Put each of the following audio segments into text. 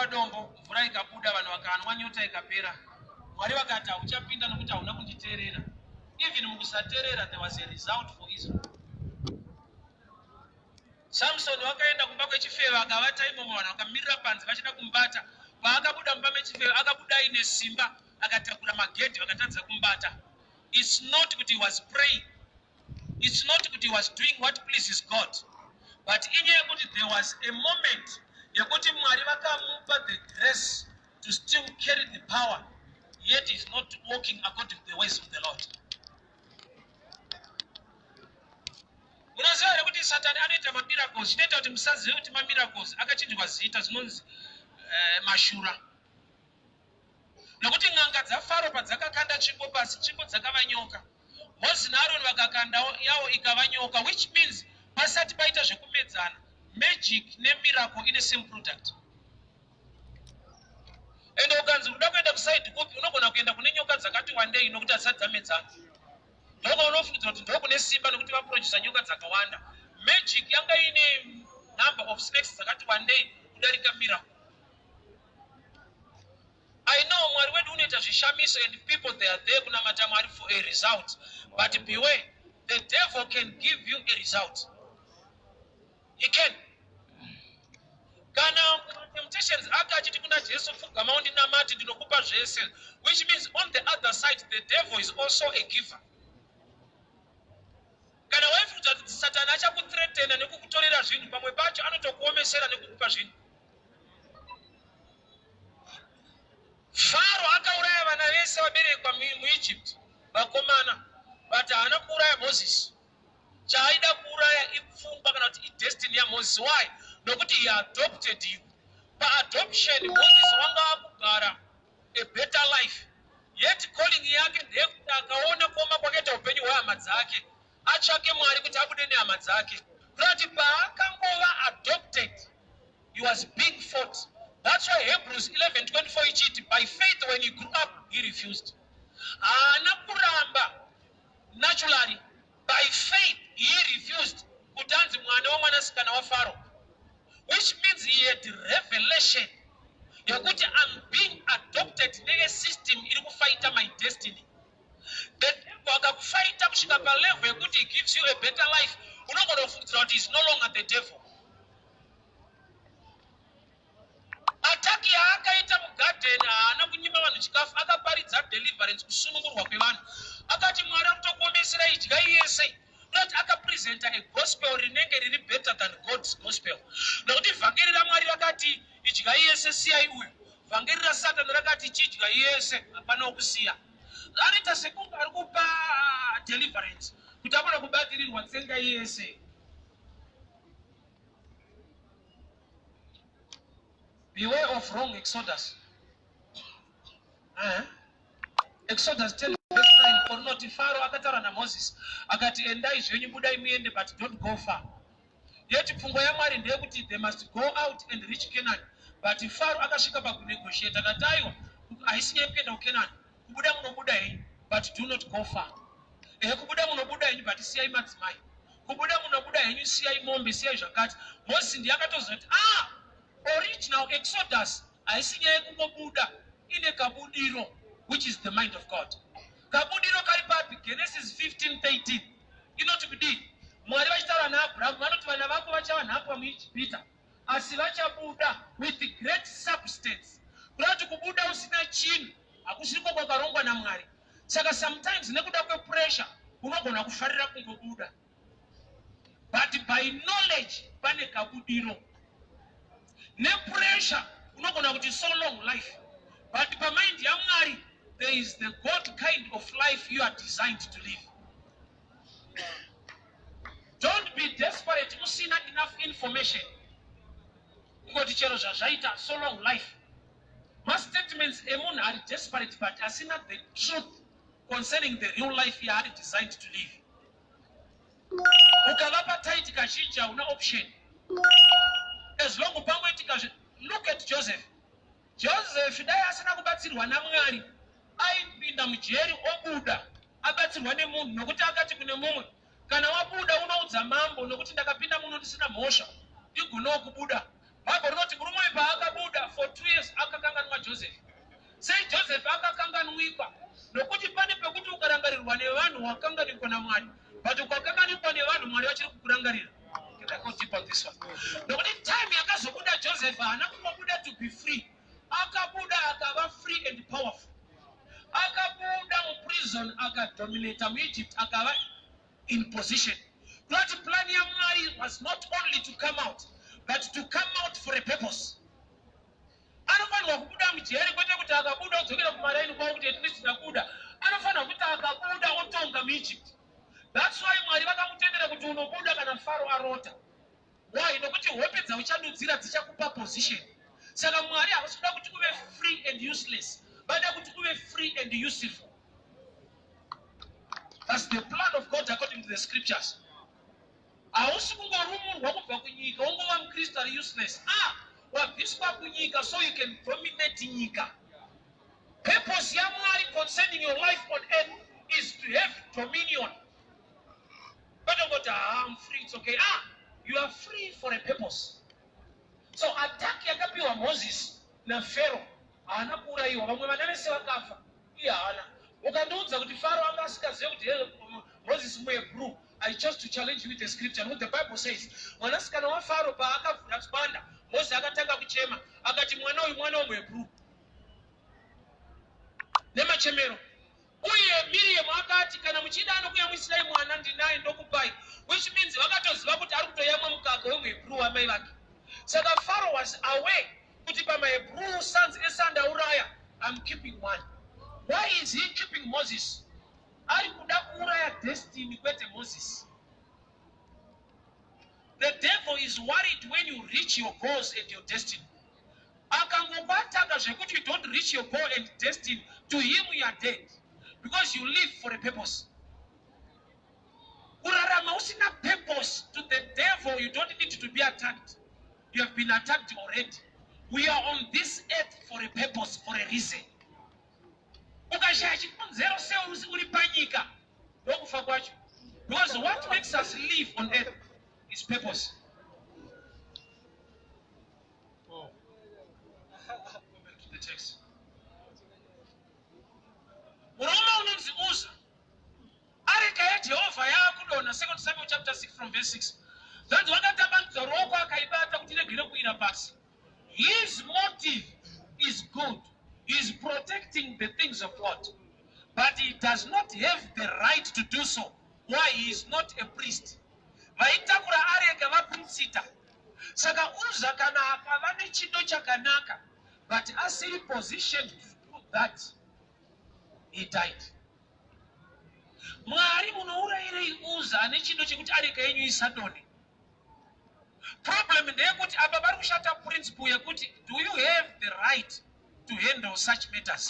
Akarova dombo, mvura ikabuda, vanhu vakanwa, nyota ikapera. Mwari vakati hauchapinda nokuti hauna kunditeerera. Even mukusateerera there was a result for Israel. Samsoni wakaenda kumba kwechifeve akavata imomo, vanhu vakamirira panze vachida kumubata. Paakabuda mumba mechifeve akabuda aine simba akatakura magedhi vakatadza kumubata. It's not kuti he was praying. It's not kuti he was doing what pleases God. But inyaya yekuti there was a moment yekuti Mwari vakamupa the grace to still carry the power yet he's not walking according to the ways of the Lord. Munoziva here kuti Satani anoita mamiracles, chinoita kuti musazive kuti mamiracles akachinjwa zita zvinonzi mashura. Nokuti n'anga dzaFaro padzakakanda tsvimbo pasi, tsvimbo dzakava nyoka. Mozisi naAroni vakakanda yawo ikava nyoka, which means pasati paita zvekumedzana, magic nemiracle ine same product. Ende ukanzi unoda kuenda kusaidi kupi, unogona kuenda kune nyoka dzakati wandei nokuti hadzisati dzamedzana. Ndokaunofungidzira kuti ndokune simba nokuti vaprodusa nyoka dzakawanda. Magic yanga ine number of snakes dzakati wandei kudarika miracle. I know Mwari wedu unoita zvishamiso and people they are there kunamata Mwari for a result. But beware, the devil can give you a result. He can. Kana temptations ake achiti kuna Jesu pfugama undinamate ndinokupa zvese, which means on the other side the devil is also a giver. Kana waifunga kuti Satani achakuthreatena nekukutorera zvinhu, pamwe pacho anotokuomesera nekukupa zvinhu. Faro akauraya vana vese vaberekwa muEgypt vakomana, but haana kuuraya Moses. Chaaida kuuraya ipfungwa kana kuti idestiny yaMoses. Why? Nokuti he adopted you. Paadoption Moses wanga akugara a better life, yet calling yake ndeyekuti akaona kuoma kwakaita upenyu hwehama dzake atsvake Mwari kuti abude nehama dzake. Kureva kuti paakangova adopted He was being fought. That's why Hebrews 11:24 ichiti by faith when he grew up he refused. Haana kuramba naturally by faith he refused kuti anzi mwana wemwanasikana waFaro which means he had revelation yekuti I'm being adopted neye system iri kufaita my destiny. The devil akakufaita kusvika palevel yekuti he gives you a better life unogona kufungidzira kuti is no longer the devil. Attack yaakaita mugarden haana kunyima vanhu chikafu, akaparidza deliverance, kusunungurwa kwevanhu. Akati Mwari akutokuomesera idyai yese. Not akapresenta a gospel rinenge riri better than God's gospel. Nokuti vhangeri raMwari rakati idyai yese siyai uyu. Vhangeri raSatan rakati chidyai yese hapana wokusiya. Anoita sekunge ari kupa deliverance kuti agone kubatirirwa tsenga yese. Beware of wrong exodus. Exodus 10 verse 9 porinoti Faro akataura naMoses akati endai zvenyu budai muende but don't go far. Yet pfungwa yaMwari ndeyekuti they must go out and reach Canaan. But Faro akasvika pakunegotiate akati aiwa haisi nyaya yekuenda kuCanaan kubuda munobuda henyu but do not go far. Ehe kubuda munobuda henyu but siyai madzimai. Kubuda munobuda henyu siyai mombe siyai zvakati. Moses ndiye akatozoti ah original Exodus haisi nyaya yekungobuda ine kabudiro which is the mind of God. Kabudiro kari papi? Genesis 15:13 inoti kudii? Mwari vachitaura naAbrahamu vanoti vana vako vachava nhapwa muIjipita asi vachabuda with great substance. Kureva kuti kubuda usina chinhu hakusiriko kwakarongwa naMwari. Saka sometimes nekuda kwepressure unogona kufarira kungobuda but by knowledge pane kabudiro. Nepressure unogona kuti so long life but pamind yaMwari there is the God kind of life you are designed to live. Don't be desperate usina enough information. Kungoti chero zvazvaita so long life. Mastatements emunhu ari desperate but asina the truth concerning the real life yaari designed to live. Ukavapa tight kazhinji hauna option. As long pangoitika look at Joseph. Joseph dai asina kubatsirwa naMwari aipinda mujeri obuda abatsirwa nemunhu nokuti akati kune mumwe kana wabuda unoudza mambo nokuti ndakapinda muno ndisina mhosva ndigonewo kubuda. Bible rinoti murume uyu paakabuda for 2 years Kukanganwikwa. Nokuti pane pekuti ukarangarirwa nevanhu wakanganikwa naMwari. But ukakanganikwa nevanhu Mwari vachiri kukurangarira. Can I go deep on this one? Nokuti time yakazobuda Joseph haana kungobuda to be free. Akabuda akava free and powerful. Akabuda muprison akadominata muEgypt akava in position. Kurati plan yaMwari was not only to come out but to come out for a purpose. Anofanirwa kubuda mujeri kwete kuti akabuda odzokera kumaraini kwavo kuti at least ndabuda. Anofanirwa kuti akabuda otonga muEgypt. That's why Mwari vakamutendera kuti unobuda kana Faro arota. Why? Nokuti hope dzauchadudzira dzichakupa position. Saka Mwari havasi kuda kuti uve free and useless. Vada kuti uve free and useful. That's the plan of God according to the scriptures. Hausi kungorumurwa kubva kunyika wongova muKristu ari useless. Ah, wabviswa kunyika so you can dominate nyika. Purpose yaMwari concerning your life on earth is to have dominion. Kwete kungoti ah, I'm free, it's okay. Ah, you are free for a purpose. So attack yakapiwa Moses naFaro haana kuurayiwa, vamwe vana vese vakafa, iye haana. Ukandiudza kuti Faro anga asingazive kuti Moses muHebrew, I chose to challenge you with a scripture. Nokuti the Bible says mwanasikana waFaro paakavhura tswanda, Moses akatanga kuchema akati mwana uyu mwana wemuHebrew nemachemero. Uye Miriam akati kana muchida anokuyamwisirai mwana ndinaye ndokupai, which means vakatoziva kuti ari kutoyamwa mukaka wemuHebrew wamai vake. Saka Pharaoh was aware kuti pamaHebrew sons ese andauraya, I'm keeping one. Why is he keeping Moses? Ari kuda kuuraya destiny kwete Moses. The devil is worried when you reach your goals and your destiny. Akangokuataka zvekuti you don't reach your goal and destiny, to him you are dead because you live for a purpose. Kurarama usina purpose, to the devil you don't need to be attacked. You have been attacked already. We are on this earth for a purpose, for a reason. Ukashaya chikonzero sei uri panyika ndokufa kwacho. Because what makes us live on earth is purpose. Oh. The text. Murume unonzi Uza, areka yaJehovha yaakudonha, 2 Samuel chapter 6 from verse 6. Zvanzi wakatambanudza ruoko akaibata kuti iregere kuwira pasi. His motive is good. He is protecting the things of God. But he does not have the right to do so. Why? He is not a priest. Vaitakura areka vaprinsita. Saka Uza kana akava nechido chakanaka but asiri positioned to do that, he died. Mwari munourayirei Uza ane chido chekuti areka yenyu isadonhe? Problem ndeyekuti apa pari kushata principle yekuti do you have the right to handle such matters?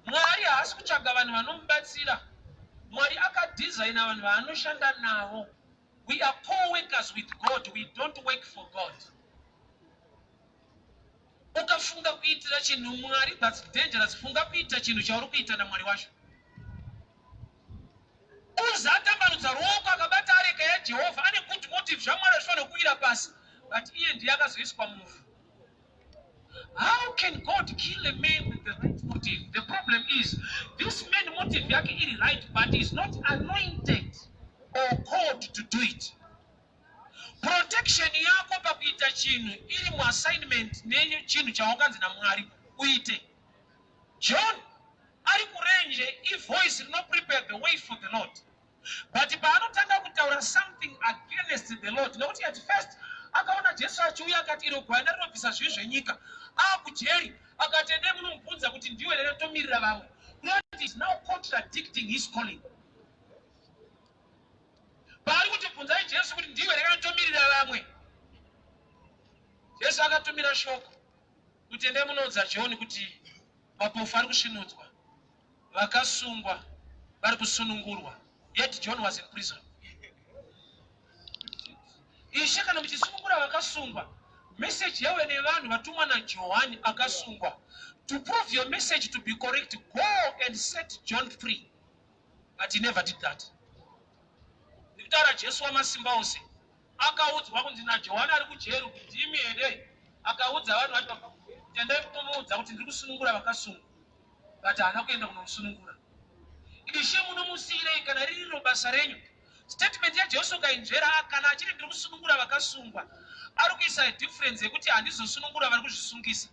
Mwari haasi kutsvaga vanhu vanomubatsira. Mwari akadhizaina vanhu vaanoshanda navo. We are co-workers with God, we don't work for God. Ukafunga kuitira chinhu Mwari, that's dangerous. Funga kuita chinhu chauri kuita naMwari wacho. Uza atambanudza ruoko akabata areka yaJehovha ane good motive, zvaMwari hazvifanira kuwira pasi, but iye ndiye akazoiswa muvhu. How can God kill a man with the right motive? The problem is this man motive yake iri right but is not anointed or called to do it. Protection yako pakuita chinhu iri muassignment nechinhu chawakanzi naMwari uite. John ari kurenje ivoice rinoprepare the way for the Lord. But paanotanga kutaura something against the Lord, nekuti at first akaona Jesu achiuya akati iro gwayana rinobvisa zvivi zvenyika, akujeri akati endai munomubvunza kuti ndiwe here tomirira vamwe. Lord is now contradicting his calling. Paari kuti bvunzai Jesu kuti ndiwe here tomirira vamwe, Jesu akatumira shoko kuti endai munoudza John kuti mapofu ari kusvinudzwa, vakasungwa vari kusunungurwa, yet John was in prison. Ishe, kana muchisunungura vakasungwa, message yauya nevanhu vatumwa naJohani akasungwa. To prove your message to be correct, go and set John free. But he never did that. Ndikutaura Jesu wamasimba ose akaudzwa kunzi naJohani ari kujeri kuti ndimi here, akaudza vanhu vacho tendai kumuudza kuti ndiri kusunungura vakasungwa. But haana kuenda kunomusunungura. Ishe munomusiyirei kana ririro basa renyu? Statement yaJesu ukainzvera kana achiti ndiri kusunungura vakasungwa, ari kuisa difference yekuti handizosunungura vari kuzvisungisa.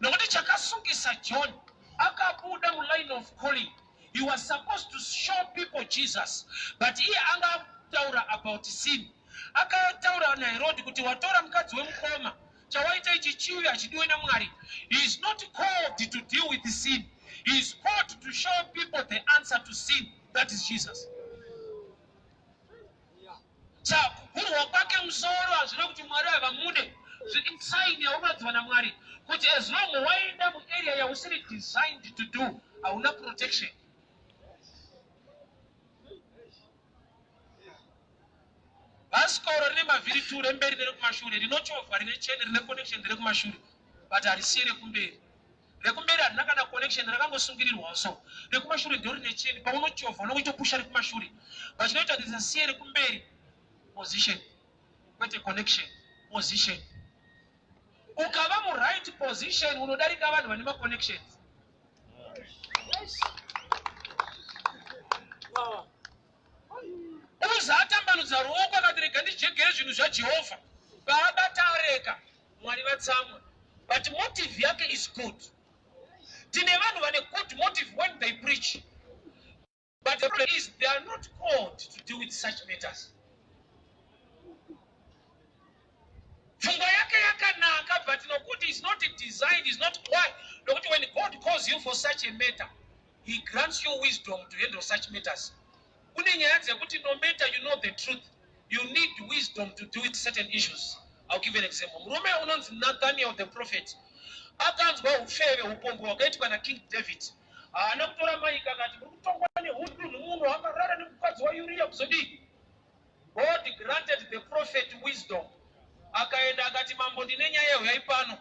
Nokuti chakasungisa John akabuda muline of calling. He was supposed to show people Jesus, but iye anga akutaura about sin. Akataura naHerod kuti watora mukadzi wemukoma, chawaita ichi chivi hachidiwe naMwari. He is not called to deal with sin. He is called to show people the answer to sin. That is Jesus. Saka kugurwa kwake musoro hazvina kuti Mwari havamude. Sign yaunonzwa naMwari kuti as long waenda muarea yausiri designed to do, hauna protection. Bhasikoro rine mavhiri two remberi nerekumashure, rinochovhwa rine cheni rine connection rekumashure but harisiye rekumberi. Rekumberi harina kana connection rakangosungirirwawo so. Rekumashure ndiro rine cheni paunochovha unongoitopusha rekumashure but chinoita kuti risasiye rekumberi position kwete connection position. Ukava muright position unodarika vanhu vane maconnections. Uza atambanudza ruoko akati rega ndijegere zvinhu zvaJehovha. Paabata areka, Mwari vatsamwa. But motive yake is good. Tine vanhu vane good motive when they preach. But the problem is they are not called to deal with such matters. Pfungwa yake yakanaka but nokuti is not designed, is not why. Nokuti when God calls you for such a matter, he grants you wisdom to handle such matters. Kune nyaya dzekuti no matter you know the truth, you need wisdom to deal with certain issues. I'll give an example. Murume unonzi Nathaniel the prophet akanzwa ufeve upombwe hwakaitwa naKing David. Haana kutora maika akati muri kutongwa nehudunhu munhu akarara nemukadzi waUria kuzodii? God granted the prophet wisdom. Akaenda akati mambo ndine nyaya huyai pano.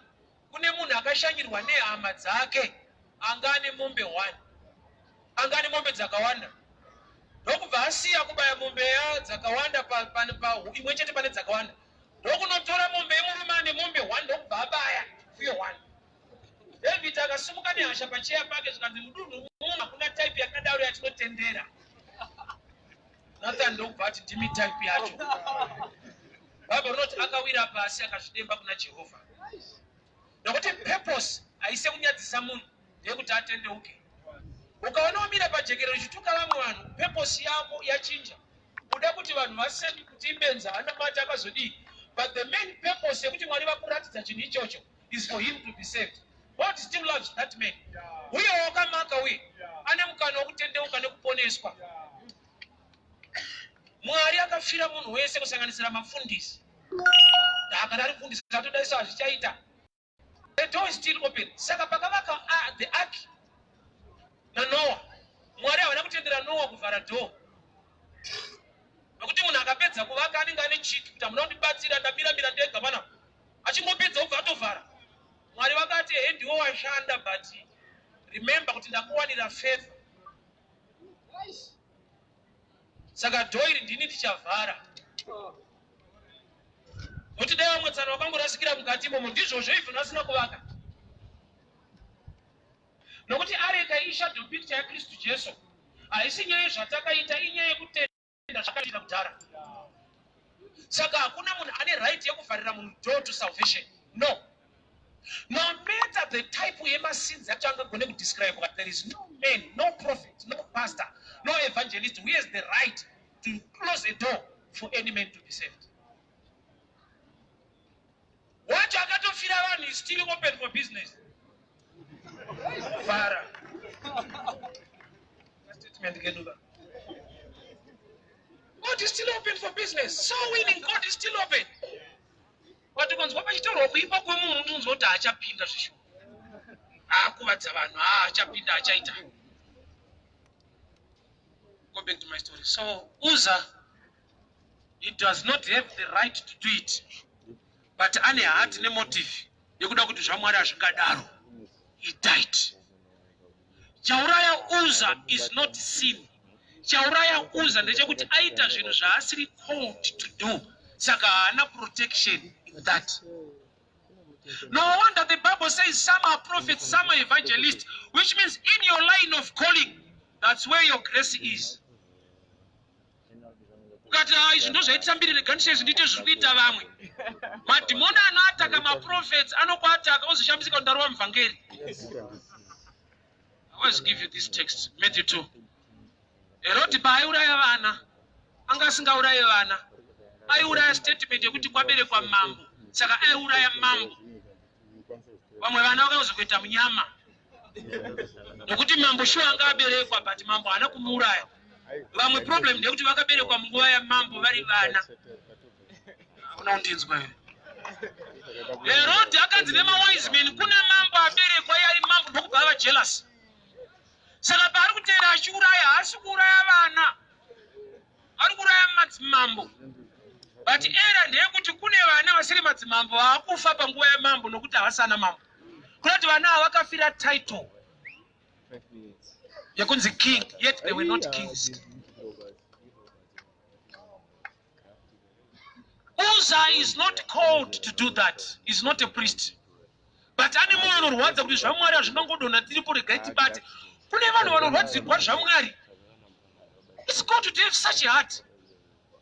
Kune munhu akashanyirwa nehama dzake anga ane mombe one. Anga ane mombe dzakawanda. Ndokubva asiya kubaya mombe ya dzakawanda pa, pa, pa, imwe chete pane dzakawanda. Ndokunotora mombe yemurume ane mombe one ndokubva abaya fuyo one. David akasimuka nehasha pacheya pake zvikanzi mudunhu muno hakuna type yakadaro yatinotendera. Nathan ndokubva ati ndimi type yacho. Bible rinoti akawira pasi akazvidemba kuna Jehovha. Nokuti purpose haisi yekunyadzisa munhu, ndeyekuti atendeuke. Ukaona wamira pajekerere uchituka vamwe vanhu, purpose yako yachinja. Uda kuti vanhu vaseke kuti ibenzi haana mati akazodii. But the main purpose yekuti Mwari vakuratidza chinhu ichocho is for him to be saved. God still loves that man. Uye wakamaka uye ane mukana wekutendeuka nekuponeswa. Mwari akafira munhu wese kusanganisira mafundisi. Kana ari mufundisi atodaisa hazvichaita. The door is still open. Saka pakavaka the ark naNoah, Mwari havana kutendera Noah kuvhara door. Nokuti munhu akapedza kuvaka anenge ane chiki kuti hamuna kundibatsira ndamira mira ndega pana. Achingopedza obva atovhara. Mwari vakati ehe ndiwe washanda but remember kuti ndakuwanira favor. Saka door iri ndini ndichavhara. Nokuti dai vamwe tsano vakangorasikira mukati imomo ndizvozvo even vasina kuvaka. Nokuti areka ishadow picture yaKristu Jesu. Haisi nyaya yezvatakaita inyaya yekutenda zvakaita kudhara. Saka hakuna munhu ane right yekuvharira munhu door to salvation. No. No matter the type yemasins acho angagone kudescribe, but there is no man, no prophet, no pastor, no evangelist who has the right to close a door for any man to be saved. Wacho akatofira vanhu is still open for business. Vhara. Statement kedu ka. God is still open for business. So winning, God is still open. But ukanzwa pachitaurwa kuipa kwemunhu unonzwa kuti haachapinda zvishuwa. Akuvadza vanhu, haachapinda, hachaita. Go back to my story. So Uzzah, he does not have the right to do it. But ane heart nemotive yekuda kuti zvaMwari hazvingadaro. He died. Chauraya Uzzah is not sin. Chauraya Uzzah ndechekuti aita zvinhu zvaasiri called to do. Saka haana protection in that. No wonder the Bible says some are prophets, some are evangelists, which means in your line of calling, that's where your grace is. Ukati ah, izvi ndozvaitambiri, rega ndishe izvi ndiite zviri kuita vamwe. Madhimoni anoataka maprophets anokuataka ozoshamisika kuti ndarova muvhangeri. I always give you this text, Matthew 2. Herodi paaiuraya vana, anga asingauraye vana, aiuraya statement yekuti kwaberekwa mambo, saka aiuraya mambo. Vamwe vana vakazokuita munyama nokuti mambo shuwa anga aberekwa, but mambo haana kumuuraya. Vamwe problem ndeyekuti vakaberekwa munguva yamambo vari vana. Hakuna kundinzwa here? Herodi akanzi nemawise men kuna mambo aberekwa iye ari mambo, ndokubva ava jealous. Saka paari kuteera achiuraya, haasi kuuraya vana, ari kuuraya madzimambo. But era ndeyekuti kune vana vasiri madzimambo vaakufa panguva yamambo nokuti havasana mambo. Kunoti vana ava vakafira title yekunzi king, yet they were not kings. Uzzah is not called to do that. He's not a priest. But ane moyo unorwadza kuti zvaMwari hazvingangodonha tiripo, regai tibate. Kune vanhu vanorwadzirwa zvaMwari. It's good to have such a heart.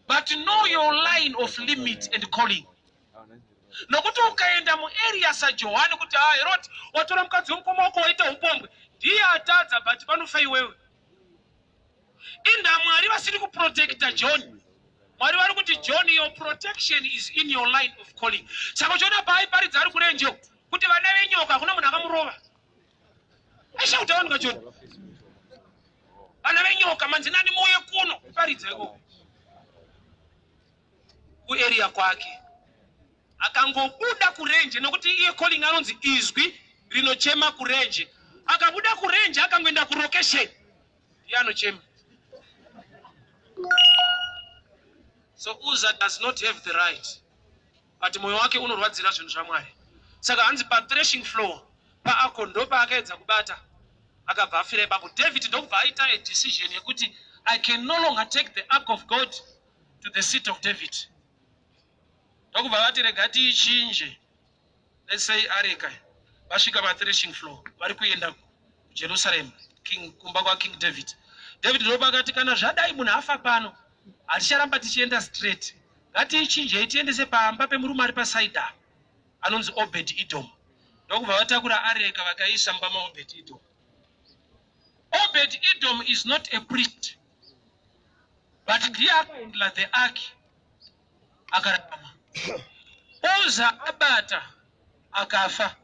But know your line of limit and calling. Nokuti ukaenda muarea saJohani kuti ah, Herod watora mukadzi wemukoma wako waita upombwe, ndiye atadza, but panofa iwewe. Inda Mwari vasiri kuprotecta John. Mwari vari kuti John, your protection is in your line of calling. Saka uchiona paaiparidza ari kurenje kuti vana venyoka, hakuna munhu akamurova. Aishauta vanhu kaJohn. Vana venyoka manzi nani muuye kuno kuparidza ikoko. Kuarea kwake. Akangobuda kurenje nokuti iye calling anonzi izwi rinochema kurenje. Akabuda kurenje akangoenda kulocation. Ndiye anochema. So Uzzah does not have the right, but moyo wake unorwadzira zvinhu zvaMwari. Saka hanzi pathreshing floor paako ndopaakaedza kubata akabva afira ipapo. David ndokubva aita a decision yekuti I can no longer take the ark of God to the seat of David. Ndokubva vati rega tiichinje. Let's say areka vasvika pathreshing floor vari kuenda kuJerusalem, king, kumba kwaKing David. David ndopa akati kana zvadai munhu afa pano haticharamba tichienda straight, ngatiichinjei tiendese pamba pemurume ari pasaida anonzi Obed Edom. Ndokubva vatakura areka vakaisa mumba maObed Edom. Obed Edom is not a priest, but ndiye akahandla the ark akararama. Uza abata akafa.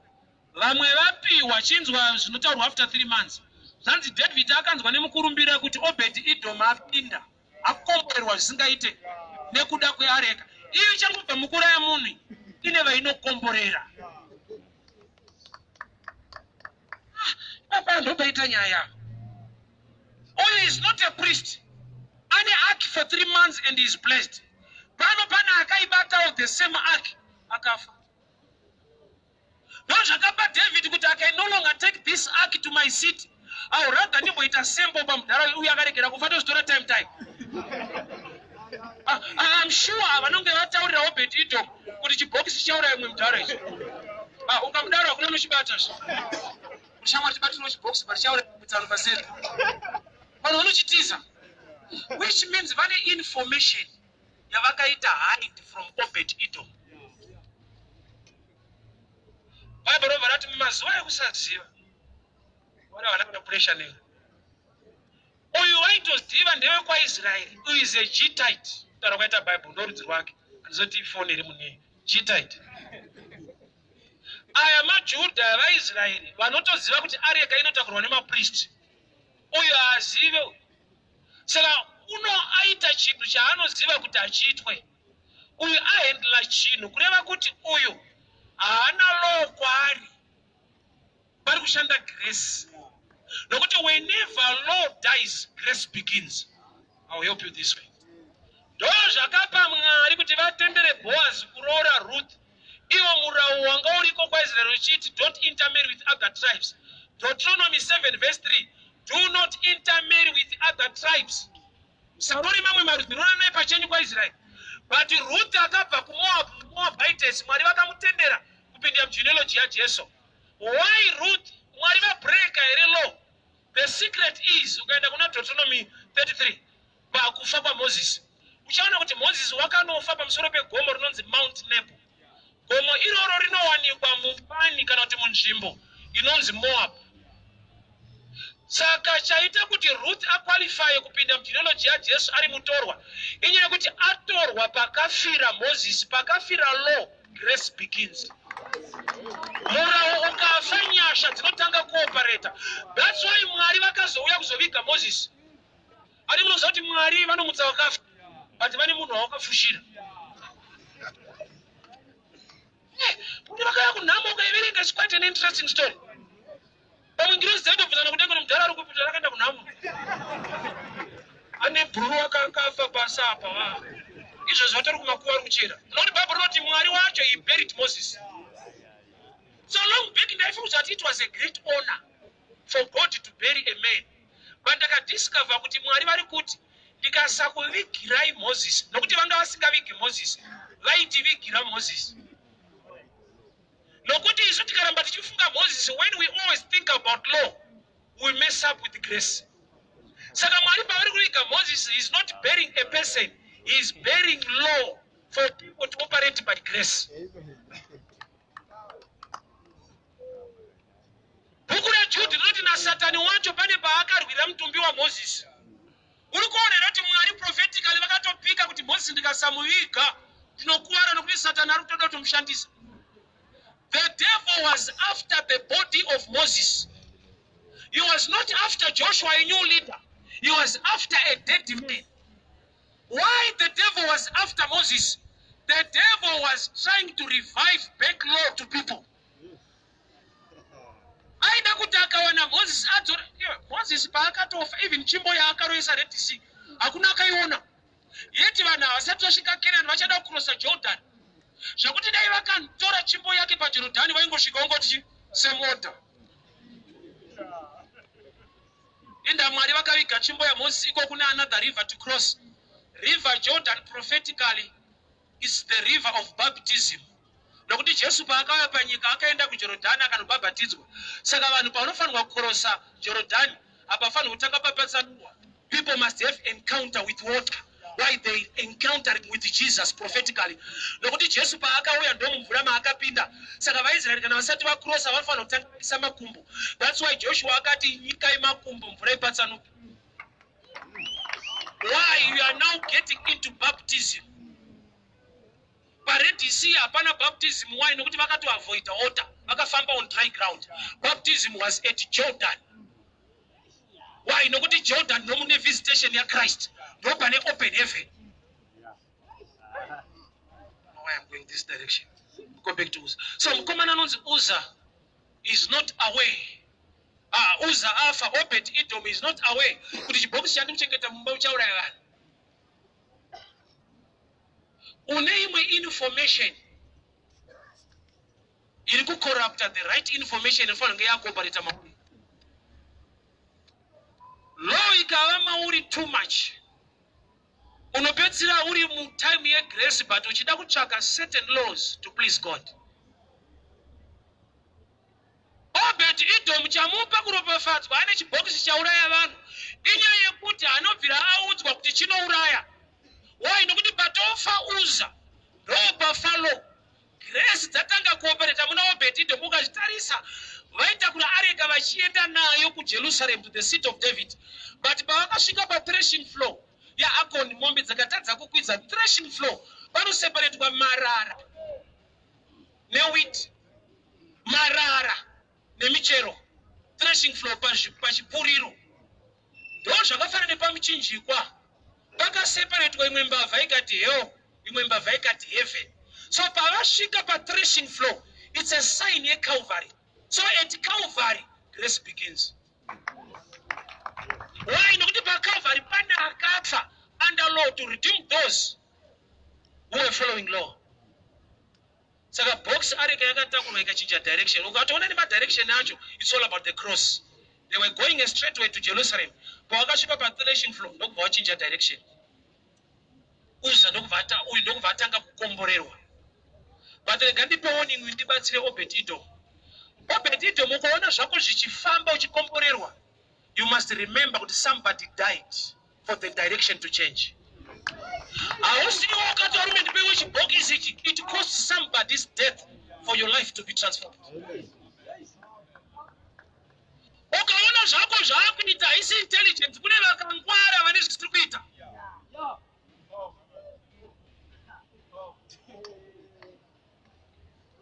Vamwe vapiwa chinzwa zvinotaurwa after 3 months. Zvanzi David akanzwa nemukurumbira kuti Obed Edom apinda akomborerwa zvisingaite nekuda kweareka. Iyo ichangobva mukuraya munhu ine vainokomborera. Papa ndopaita nyaya. Uyu is not a priest. Ane ark for 3 months and is blessed. Pano pane akaibatawo the same ark akafa. Ndozvakapa David kuti I can no longer take this ark to my city. I would rather ndimboita sembo pamudhara uyu akaregera kufa tozvitora time time. I'm sure vanonge vataurira Obed Edom kuti chibhokisi chichauraya mumwe mudhara ichi. Ukamudaro hakuna unochibata zve. Shamwari tibatirawo chibhokisi but chichauraya mutsano paseri. Vanhu vanochitiza. Which means vane information yavakaita hide from Obed Edom. Bible robva rati mumazuva ekusaziva vana vana kuda pressure nei. Uyu waitoziva ndewekwaIsraeri, uyu is a Gittite. Kutaura kwaita Bible ndorudzi rwake. Handizoti ifoni iri mune Gittite. Aya maJudha vaIsraeri vanotoziva kuti areka inotakurwa nemapriest. Uyu haazive uyu. Saka uno aita chinhu chaanoziva kuti hachiitwe. Uyu ahandla chinhu kureva kuti uyu haana law kwaari. Pari kushanda grace. Nokuti whenever law dies, grace begins. I will help you this way. Ndo zvakapa Mwari kuti vatendere Boaz kuroora Ruth. Iwo murau wanga uriko kwaIsraeri uchiti don't intermarry with other tribes. Deuteronomy 7 verse 3, do not intermarry with other tribes. Musarore mamwe marudzi, roranai pachenyu kwaIsraeri. But Ruth akabva kuMoab, Moabites, Mwari vakamutendera kupinda mugenealogy. mugenealogy yaJesu. Why Ruth? Mwari vabreka here law? The secret is, ukaenda kuna Deuteronomy 33 pakufa kwaMoses, uchaona kuti Moses wakanofa pamusoro pegomo rinonzi Mount Nebo. Gomo iroro rinowanikwa mubani kana kuti munzvimbo inonzi Moab. Saka chaita kuti Ruth aqualifye kupinda mugenealogy yaJesu ari mutorwa inyaya yekuti atorwa pakafira Moses, pakafira law, grace begins. Murawo ukafa, nyasha dzinotanga kuoperata. That's why Mwari vakazouya kuzoviga Moses. Ari munoziva kuti Mwari vanomutsa vakafa, but vane munhu wavakafushira. Kuti vakauya kunhamo, ukaiverenga, it's quite an interesting story. Pamwe ngirozi dzaitobvunzana kudenga, nomudhara ari kupita rakaenda kunhamo ane bhuru akakafa pasi apa va izvozvo vatori kumakuva ari kuchera, nokuti Bhaibheri rinoti Mwari wacho, he buried Moses. So long back ndaifunga kuti it was a great honor for God to bury a man, but ndakadiscover kuti Mwari vari kuti, "Ndikasakuvigirai Moses," nokuti vanga vasingavigi Moses, vaitivigira Moses, nokuti isu tikaramba tichifunga Moses, when we always think about law, we mess up with grace. Saka Mwari pavari kuviga Moses is not burying a person, he is burying law for people to operate by grace. Bhuku raJudhi rinoti naSatani wacho pane paakarwira mutumbi waMozisi. Uri kuona here kuti Mwari prophetically vakatopika kuti Mozisi ndikasamuviga ndinokuwara, nokuti Satani ari kutoda kutomushandisa? The devil was after the body of Moses. He was not after Joshua, a new leader. He was after a dead man. Why the devil was after Moses? The devil was trying to revive back law to people. Aida kuti akawana Moses adzora. Iwe, Moses paakatofa, even tsvimbo yaakaroisa Red Sea hakuna akaiona. Yeti vanhu havasati vasvika Kenani, vachada kucrossa Jordan, zvekuti dai vakatora tsvimbo yake paJorodhani, vaingosvika ongoti semota inda. Mwari vakaviga tsvimbo yaMozisi iko kune another river to cross. River Jordan prophetically is the river of baptism, nokuti Jesu paakauya panyika akaenda kuJorodhani akanobhabhatidzwa. Saka vanhu pavanofanirwa kucrossa Jorodhani, hapafanirwi kutanga papatsanurwa. People must have encounter with water. Why they encountering with Jesus prophetically? Nokuti Jesu paakauya ndomumvura maakapinda. Saka vaIsraeri kana vasati vacrossa, vanofanira kutanga vaisa makumbo. That's why Joshua akati, "Nyikai makumbo, mvura ipatsanuke." Why? You are now getting into baptism. PaRed Sea hapana baptism. Why? Nokuti vakatoavoida water, vakafamba on dry ground. Baptism was at Jordan. Why? Nokuti Jordan ndomune visitation yaChrist, ndo pane open heaven. Why I'm going this direction? Go back to Uza. So mukomana anonzi Uza is not aware. Ah, Uza afa, Obed Edom is not aware kuti chibhokisi chandiri kuchengeta mumba uchauraya vanhu. Une imwe information iri kucorrupta the right information inofanira kunge yakuoperata mauri. Law ikava mauri too much, unopedzisira uri mutime yegrace, but uchida kutsvaka certain laws to please God. Obed Edom chamupa kuropafadzwa ane chibhokisi chauraya vanhu inyaya yekuti anobvira audzwa kuti chinouraya. Why? Nokuti patofa Uza ndopafa law. Grace dzatanga kuoperata muna Obed Edom. Ukazvitarisa, vaitakura areka vachienda nayo kuJerusalem, to the city of David, but pavakasvika pathreshing floor yaAkoni, mombe dzakatadza kukwidza threshing floor. Panoseparetwa marara newheat, marara nemichero. Threshing floor pachipuriro ndo zvakafanana nepamuchinjikwa, pakaseparetwa. Imwe mbavha ikati hell, imwe mbavha ikati heaven. So pavasvika pathreshing floor, it's a sign yeCalvary. So at Calvary grace begins. Why? Nokuti paCalvary pane akafa under law to redeem those who were following law. Saka box areka yakatakurwa ikachinja direction. Ukatoona nemadirection acho, it's all about the cross. They were going a straight way to Jerusalem. Pavakasvika pathreshing floor, ndokubva wachinja direction. Uza ndokubva uyu ndokubva atanga kukomborerwa. But rega ndipe warning, ndibatsire Obed Edom. Obed Edom, ukaona zvako zvichifamba uchikomborerwa, you must remember kuti somebody died for the direction to change. Hausi iwe wakati varume ndipewe chibhokisi ichi. It costs somebody's death for your life to be transformed. Ukaona zvako zvaakuita haisi intelligence, kune vakangwara vane zvisiri kuita.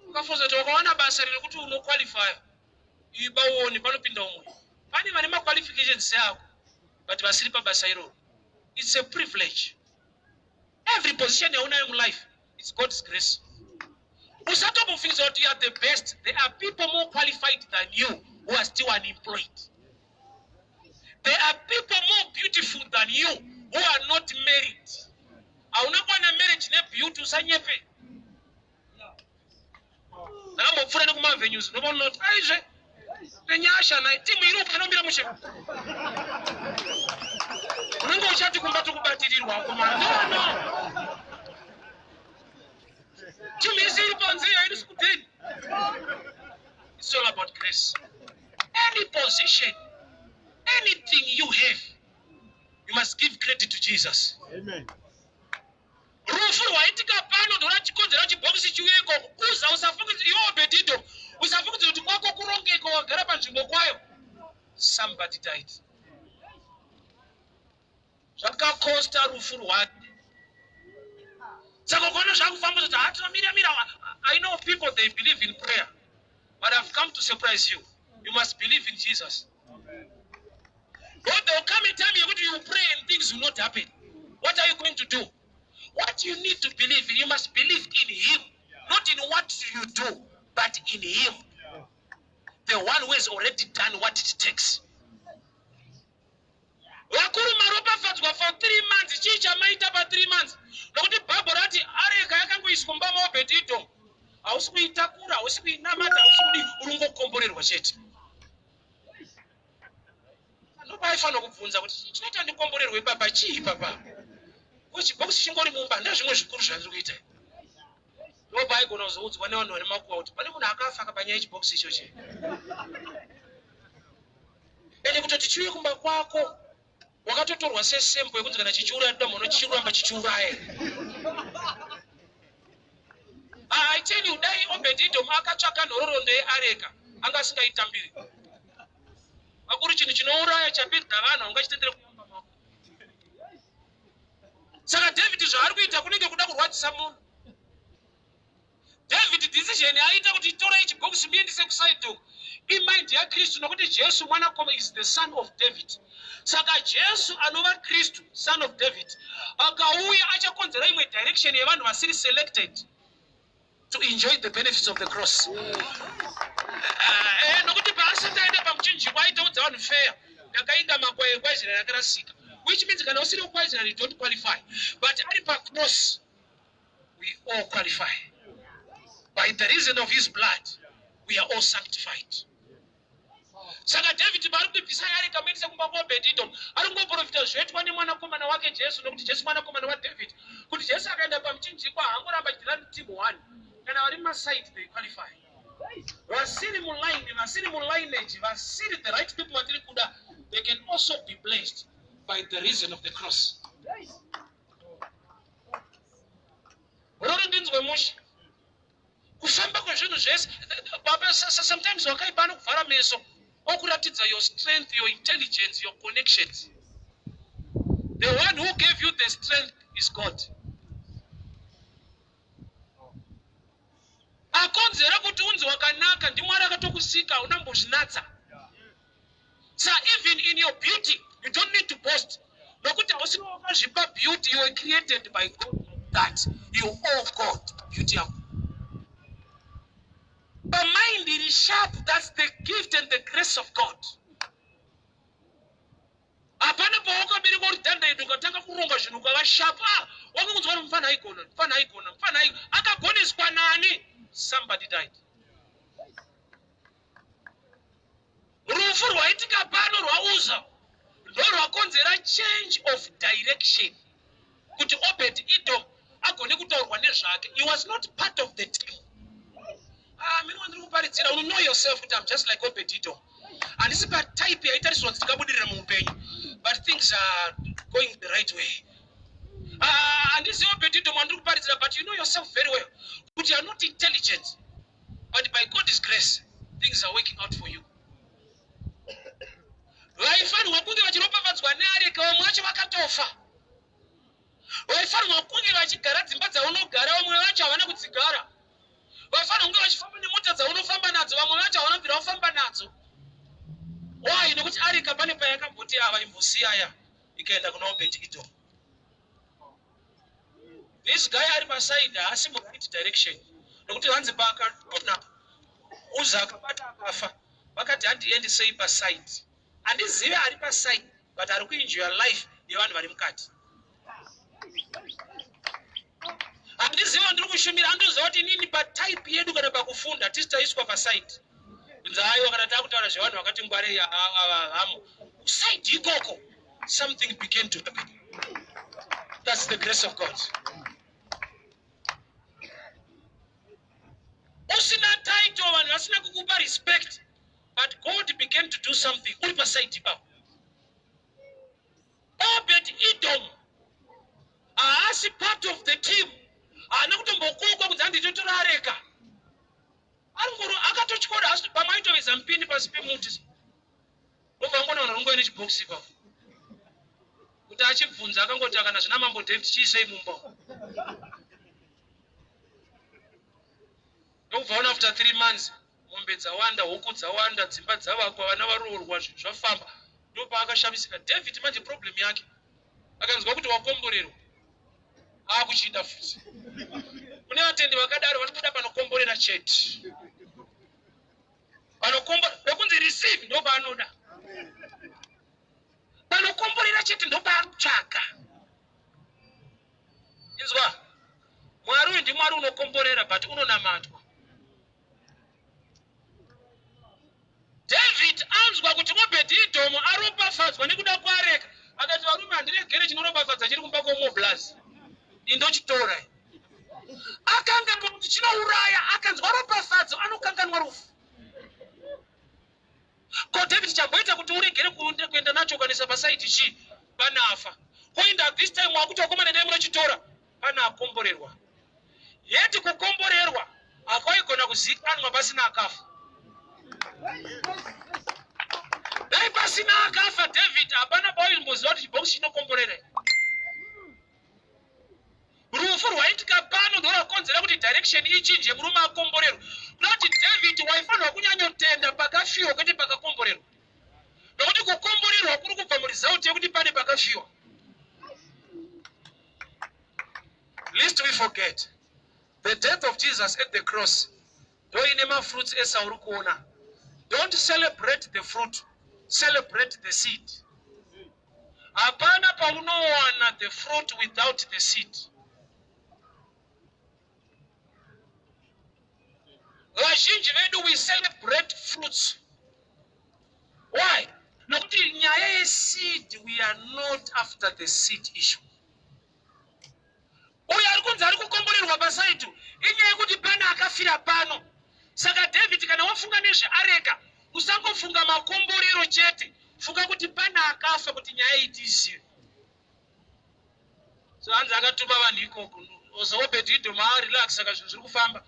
Ukafunza kuti wakawana basa riri kuti unoqualifya, iba uone panopinda umwe. Pane vane maqualifications seako but vasiri pabasa iroro. It's a privilege. Every position yaunayo mulife, it's God's grace. Usatombofungidzira kuti you are the best. There are people more qualified than you who are still unemployed. There are people more beautiful than you who are not married. Hauna kuwana marriage nebeauty, usanyepe. Ndakambopfuura nekumavenues, ndopaona kuti aizve nenyasha nai timu iri uko inomira mushe, unenge uchati kumba tikubatirirwa akomana. No, no, timu isi iri panze hairisi kudeni. It's all about grace. Any position, anything you have, you must give credit to Jesus. Amen. Rufu rwaitika pano ndorwachikonzera chibhokisi chiuye ikoko. Uza usafungidze iwe Obed-Edom, usafungidze kuti kwako kurongeko wagara panzvimbo kwayo. Somebody died. Zvakakosta rufu rwake. Saka ukaona zvakufamba kuti hatinomira mira, I know people, they believe in prayer, but I've come to surprise you. You must believe in Jesus. But there will come a time yekuti you pray and things will not happen. What are you going to do? What you need to believe in, you must believe in him, not in what you do, but in him, the one who has already done what it takes. Vakuru maropafadzwa for 3 months. Chii chamaita pa3 months? Nokuti Bhaibheri rati areka yakangoiswa mumba maObed-Edom. Hausi kuitakura, hausi kuinamata, hausi kudii, uri kungokomborerwa chete. Ndopaifanira kubvunza kuti chinoita ndikomborerwe baba chii baba? Chibhokisi chingori mumba, ndezvimwe zvikuru zvandiri kuita. Ndopaaigona kuzoudzwa nevanhu vane makuva kuti pane munhu akafa akapanyaya chibhokisi ichochi. Ende kutoti chiuye kumba kwako, wakatotorwa sesample yekunzi kana chichiuraya toda munhu chichiramba chichiuraya. I tell you, dai Obed-Edom akatsvaka nhororondo yeareka, anga asingaitambiri. Vakuru, chinhu chinouraya chapedza vanhu haungachitendere kuyamba mako. Saka David zvaari kuita kunenge kuda kurwadzisa munhu. David decision aita kuti torai chibhokisi muendese kuside uku, imind yaKristu, nokuti Jesu Mwanakomana is the Son of David. Saka Jesu anova Kristu, Son of David, akauya achakonzera imwe direction yevanhu vasiri selected to enjoy the benefits of the cross. Nokuti paasati aenda pamuchinjikwa aitaudza vanhu feya, "Ndakainga makwai ekwaIsraeri akarasika," which means kana usiri wekwaIsraeri, you don't qualify. But ari pacross, we all qualify. By the reason of his blood we are all sanctified. Saka David paari kuti bvisai areka muendese kumba kwaObed-Edom, ari kungoprofita zvoitwa nemwanakomana wake Jesu, nokuti Jesu mwanakomana waDavid. Kuti Jesu akaenda pamuchinjikwa, haangoramba achidhira team one. Kana vari maside, they qualify. Vasiri muline, vasiri mulineage, vasiri the right people vatiri kuda, they can also be blessed by the reason of the cross. Rori ndinzwe mushe kufamba kwezvinhu zvese. Baba, sometimes wakaipa anokuvhara meso okuratidza your strength, your intelligence, your connections. The one who gave you the strength is God. Akonzera kuti unzi wakanaka ndiMwari akatokusika, unambozvinatsa. Sa even in your beauty, you don't need to boast, nokuti hausi wakazvipa beauty. You were created by God, that you owe God beauty yako. Pamind iri sharp, that's the gift and the grace of God. Hapana pawakaberekwa uri dhandaido ukatanga kuronga zvinhu ukava sharp. Ah, wakangonzwa kuti mufana aigona, mufana aigona, mufana aigona. Akagoneswa nani? Somebody died. Rufu rwaitika pano rwaUza ndorwakonzera change of direction kuti Obed Edom agone kutaurwa nezvake. He was not part of the team. Ah, mini wandiri kuparidzira, you know yourself kuti I'm just like Obed-Edom. Handisi patype yaitarisirwa kuti ndingabudirira muupenyu, but things are going the right way. Ah, handisi Obed-Edom wandiri kuparidzira, but you know yourself very well kuti you are not intelligent, but by God's grace things are working out for you. Vaifanirwa kunge vachiropafadzwa neareka, vamwe vacho vakatofa. Vaifanirwa kunge vachigara dzimba dzaunogara, vamwe vacho havana kudzigara. Vaifanirwa kunge vachifamba nemota dzaunofamba nadzo, vamwe vacho havana kubvira vafamba nadzo. Why? Nekuti areka pane payakamboti ava imbosiyaya ikaenda kuna Obed Edom. This guy ari paside haasi muright direction, nekuti hanzi paakadona Uza akabata akafa, vakati handiendesei paside. Handizive ari paside, but ari kuenjoya life yevanhu vari mukati. Handiziva ndiri kushumira, andoziva kuti inini patype yedu kana pakufunda tisi taiswa paside, kunzi aiwa, kana takutaura zvevanhu vakati ngwarei ava hamo kuside ikoko. Something began to happen. That's the grace of God. Usina title, vanhu vasina kukupa respect, but God began to do something uri paside ipapo. Obed Edom haasi part of the team, haana kutombokokwa kunzi handitotora areka. Aringoro akatotyora, asi pamwe aitoveza mupini pasi pemuti, obva angona vanhu varongova nechibhokisi ipapo, kuti achibvunza akangoti, akana zvina Mambo David, chiisei mumba. Ndokubva ona after 3 months mombe dzawanda, huku dzawanda, dzimba dzavakwa, vana varoorwa, zvinhu zvafamba. Ndopaakashamisika David. Manje problem yake, akanzwa kuti wakomborerwa, akuchida futi. Kune vatendi vakadaro, vanobuda panokomborera chete, panokombo pekunzi receive ndo paanoda, panokomborera chete ndo paanotsvaga. Inzwa, Mwari uyu ndiMwari unokomborera, but unonamatwa. David anzwa kuti Obed-Edom aropafadzwa nekuda kwareka, akati, "Varume, handiregere chinoropafadza chiri kumba kwomoblas, indochitora." Akanganwa kuti chinouraya. Akanzwa ropafadzo anokanganwa rufu. Ko David, chamboita kuti uregere kuenda nacho ukanisa paside chii? Panafa koenda this time wakuti wakomana ndai munochitora, pana akomborerwa. Yeti kukomborerwa hakwaigona kuzikanwa pasina akafa. Dai pasina akafa David, hapana pawaimboziva kuti chibhokisi chinokomborera. Rufu rwaitika pano ndorwakonzera kuti direction ichinje, murume akomborerwa. Kuda kuti David waifanirwa kunyanyotenda pakafiwa, kwete pakakomborerwa, nokuti kukomborerwa kuri kubva muresult yekuti pane pakafiwa. Lest we forget the death of Jesus at the cross, ndoine mafruits ese auri kuona. Don't celebrate the fruit, celebrate the seed. Hapana paunowana the fruit without the seed. Vazhinji vedu, we celebrate fruits. Why? Nokuti nyaya yeseed, we are not after the seed issue. Uyo ari kunzi ari kukomborerwa paside, inyaya yekuti pane akafira pano. Saka David, kana wafunga nezveareka, usangofunga makomborero chete, funga kuti pane akafa kuti nyaya iyi tiizive. So hanzi akatuma vanhu ikoko. So Obed-Edom arelax, saka zvinhu zviri kufamba.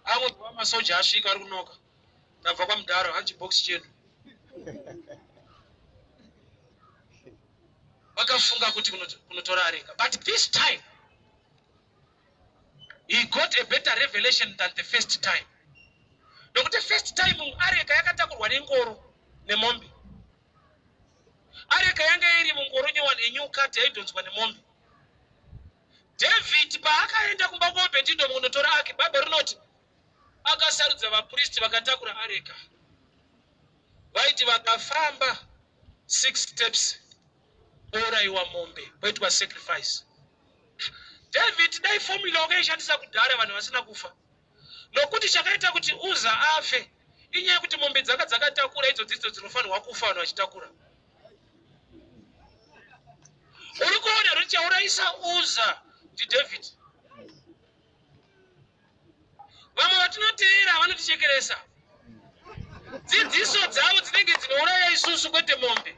Angonzwa masoja asvika, ari kunoka, "Tabva kwamudharo, hanzi chibhokisi chedu." Vakafunga kuti kunotora areka, but this time he got a better revelation than the first time, nokuti first time areka yakatakurwa nengoro nemombe. Areka yanga iri mungoro nyowani, a new cart yaidhonzwa nemombe. David paakaenda kumba kwaObed-Edom kunotora ark, Bhaibheri rinoti akasarudza vapristi vakatakura areka. Vaiti vakafamba six steps, pourayiwa mombe, poitwa sacrifice. David, dai formula wakaishandisa kudhara vanhu vasina kufa, nokuti chakaita kuti Uza afe inyaya yekuti mombe dzanga dzakatakura idzo dzidzo dzinofanirwa kufa vanhu vachitakura. Uri kuona kuti chaurayisa Uza ndiDavid. Vamwe vatinoteera vanotichekeresa. Dzidziso dzavo dzinenge dzinouraya isusu kwete mombe.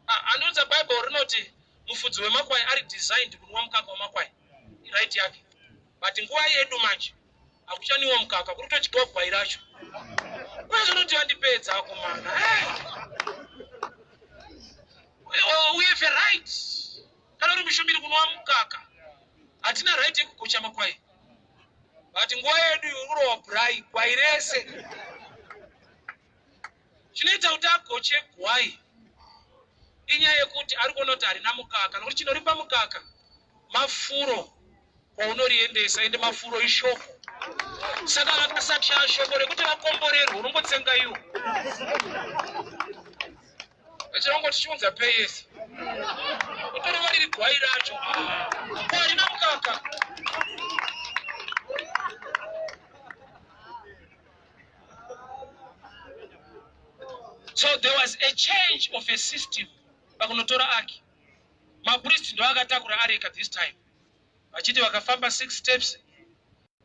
Ah, Andiudza Bible rinoti mufudzi wemakwai ari designed kunwa mukaka wemakwai. Right yake. But nguva yedu manje hakuchaniwa mukaka kuri kutodyiwa gwai racho. Uye zvinoti vandipedza akomana. Hey. We have a right. Kana uri mushumiri kunwa mukaka. Hatina right yekugocha makwai. But nguva yedu uri kurowa braai gwai rese. Chinoita kuti agoche gwai inyaya yekuti ari kuona kuti harina mukaka nokuti chinoripa mukaka mafuro kwaunoriendesa ende mafuro ishoko saka vakasashaya shoko rekuti vakomborerwe unongotsenga iwo Chirongo tichiunza pay yese. Utorova riri gwai racho. Ko harina mukaka. So there was a change of a system pakunotora aki. Mapriest ndo akatakura areka this time. Vachiti vakafamba six steps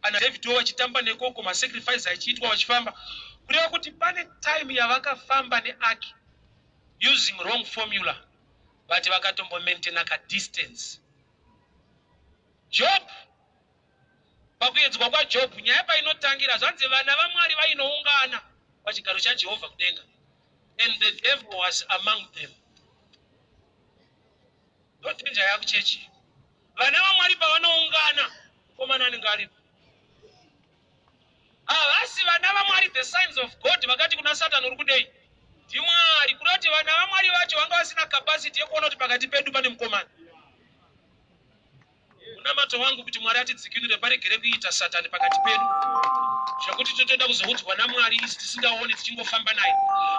ana David wo vachitamba nekoko masacrifice achiitwa vachifamba kureva kuti pane time yavakafamba neark using wrong formula but vakatombomaintaina kadistance. Job pakuedzwa kwaJob nyaya painotangira zvanzi vana vaMwari vainoungana pachigaro chaJehovha kudenga and the devil was among them. Ndodanger yakuchechi Vana vaMwari pavanoungana, mukomana anenge aripo. Havasi vana vaMwari, the signs of God vakati kuna Satan uri kudei? NdiMwari. Kuda kuti vana vaMwari vacho vanga vasina capacity yekuona kuti pakati pedu pane mukomana. Munamato wangu kuti Mwari atidzikinure paregere kuita Satani pakati pedu zvekuti totoda kuzoudzwa naMwari isi tisingaoni tichingofamba naye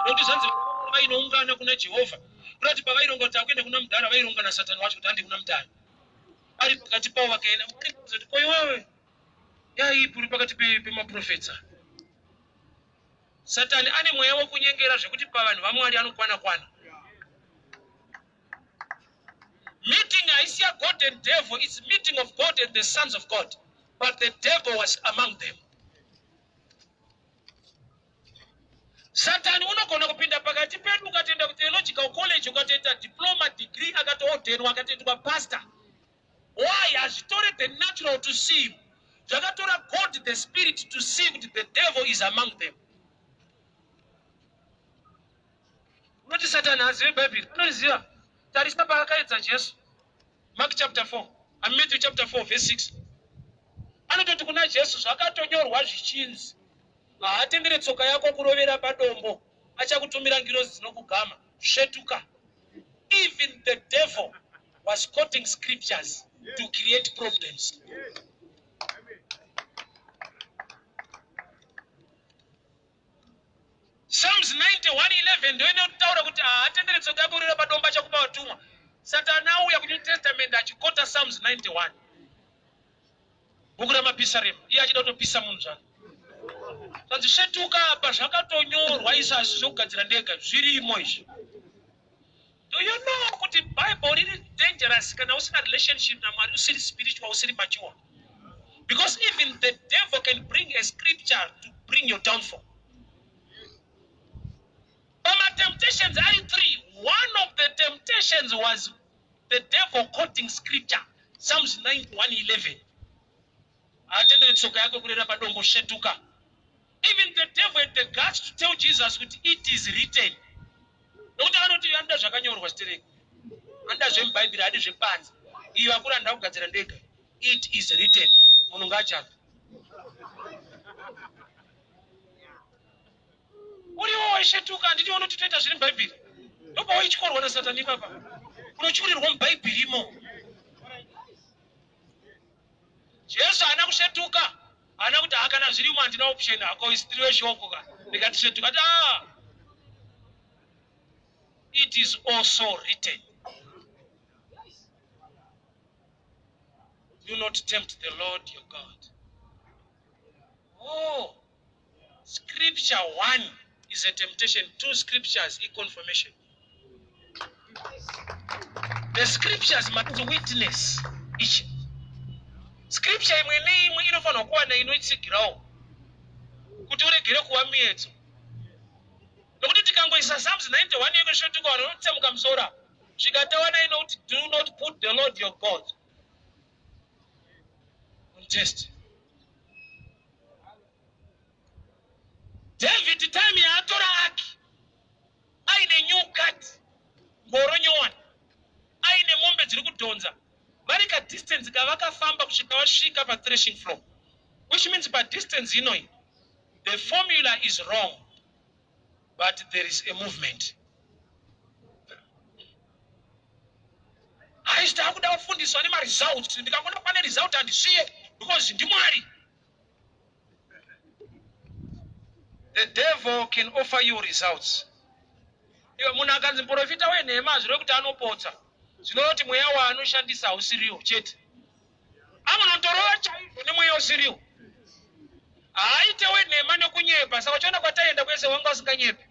nokuti zvanzi vainoungana kuna Jehovha Kuda kuti pavaironga kuti takuenda kuna mudhara vaironga nasatani wacho kuti hande kuna mudhara. Ari pakati pavo vakaenda Mwari kuti ko iwewe yaipi uri pakati pemaprofetsa. Satani ane mweya wekunyengera zvekuti pavanhu vaMwari anokwana kwana. Meeting haisi ya God and devil, it's meeting of God and the sons of God. But the devil was among them. Satani unogona kupinda pakati pedu ukatoenda kutheological college ukatoita diploma degree akatoodhenwa akatoitwa pastor. Why hazvitore the natural to see him zvakatora God the spirit to see kuti the devil is among them. Unoti Satani haazive Bhaibheri? Anoriziva. Tarisa paakaedza Jesu. Mark chapter 4, I Matthew chapter 4 verse 6. Anototi kuna Jesu zvakatonyorwa zvichinzi haatendere tsoka yako kurovera padombo, achakutumira ngirozi dzinokugama. Svetuka. Even the devil was quoting scriptures to create problems. Psalms 91:11 ndiyo inotaura kuti haatendere tsoka yako kurira padombo achakupa vatumwa. Satani auya kuNew Testament achikota Psalms 91 bhuku ramapisarema iye achida kutopisa munhu zvake. Zvanzi svetuka apa zvakatonyorwa izvi hazvi zvokugadzira ndega zvirimo izvi. Do you know kuti Bible riri dangerous kana usina relationship naMwari usiri spiritual usiri mature? Because even the devil can bring a scripture to bring your downfall. Pama temptations ari three, one of the temptations was the devil quoting scripture, Psalms 91:11. Haatendere tsoka yako kurera padombo svetuka. Even the devil had the guts to tell Jesus kuti it is written. Nokuti anoti anoda zvakanyorwa zitereki. Anoda zvemubhaibheri, haadi zvepanze. Iyi vakuru handida kugadzira ndega. It is written. Munhu ngaajambe. Uriwo waisvetuka handiti unoti toita zviri mubhaibheri. Ndopawaityorwa naSatani ipapa. Unotyurirwa mubhaibheri imo. Jesu haana kusvetuka. Haana kuti ha kana zvirimo handina option hako isitiri weshoko ka ndikatisvetuka ati ah it is also written do not tempt the Lord your God. Oh, scripture one is a temptation, two scriptures i confirmation. The scriptures must witness each. Scripture imwe neimwe inofanirwa kuwana inoitsigirawo kuti uregere kuva muedzo. Nokuti tikangoisa Psalms 91 yekusvetuka vanhu vanotsemuka musoro apa. Svika tawana inoti do not put the Lord your God on test. David time yaatora aki aine new cart ngoro nyowani aine mombe dziri kudhonza vari kadistance kavakafamba kusvika vasvika pathreshing floor which means padistance inoyi the formula is wrong but there is a movement haisi taakuda kufundiswa nemaresults ndikangoona pane result handisiye because ndimwari The devil can offer you results. Iwe munhu akanzi muprofita wenhema hazvireve kuti anopotsa. Zvinoreva kuti mweya waanoshandisa hausiriwo chete. Anonotorova chaizvo nemweya usiriwo. Haaite wenhema nekunyepa. Saka uchiona kwataienda kwese wanga usinganyepi.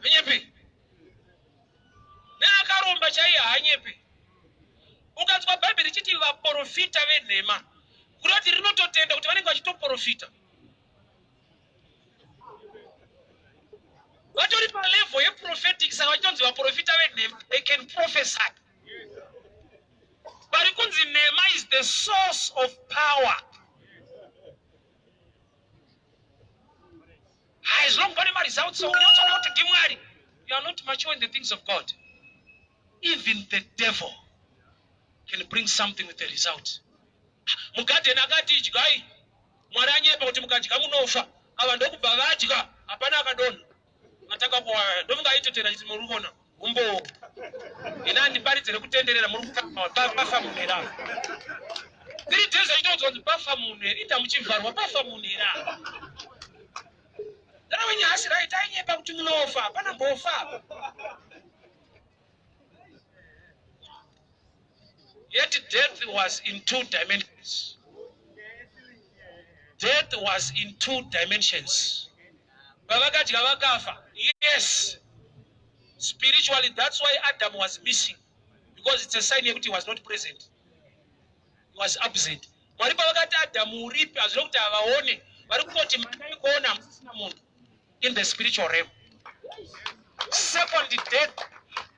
Nyepi. Neakaromba chaiye haanyepi. Ukanzwa Bhaibheri richiti vaporofita venhema, kureva kuti rinototenda kuti vanenge vachitoporofita. Vatori palevel yeprophetic, saka vachitonzi vaporofita venhema. They can prophesy. Vari kunzi nhema is the source of power. Hai as long pane maresults so unyatsoona kuti ndimwari. You are not mature in the things of God. Even the devil can bring something with a result. Mugadheni akati idyai, Mwari anyepa kuti mukadya munofa. Ava ndokubva vadya, hapana akadonha. Matanga kuwaya, ndofunga aitetera chiti muri kuona umbowo. Ini handiparidze nekutenderera muri kufamba pafa munhu here apa. 3 days achitoudzwa kunzi pafa munhu here, ita muchivharwa pafa munhu here apa. Dara wenyu haasi right, ainyepa kuti munofa, hapana mbofa apa. Yet death was in two dimensions. Death was in two dimensions. Pavakadya vakafa. Yes. Spiritually, that's why Adam was missing. Because it's a sign yekuti he was not present. He was absent. Mwari pavakati Adamu uripi hazvina kuti havaone. Vari kungoti mandai kuona hamusisina munhu. in the spiritual realm. Second death,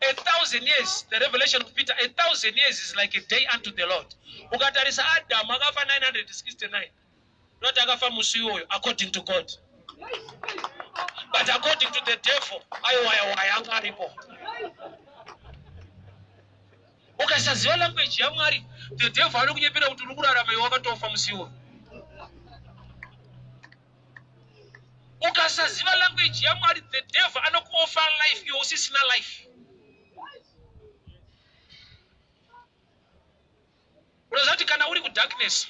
1,000 years, the revelation of Peter, 1,000 years is like a day unto the Lord. Ukatarisa Adam akafa 969, not akafa musi iwoyo, according to God. But according to the devil, aiwaya waya anga aripo. Ukasaziva language yaMwari, the devil anokunyepera kuti uri kurarama iwe wakatofa musi iwoyo. Ukasaziva language yaMwari, the devil anokuofa life iwe usisina life. Unoziva kuti kana uri kudarkness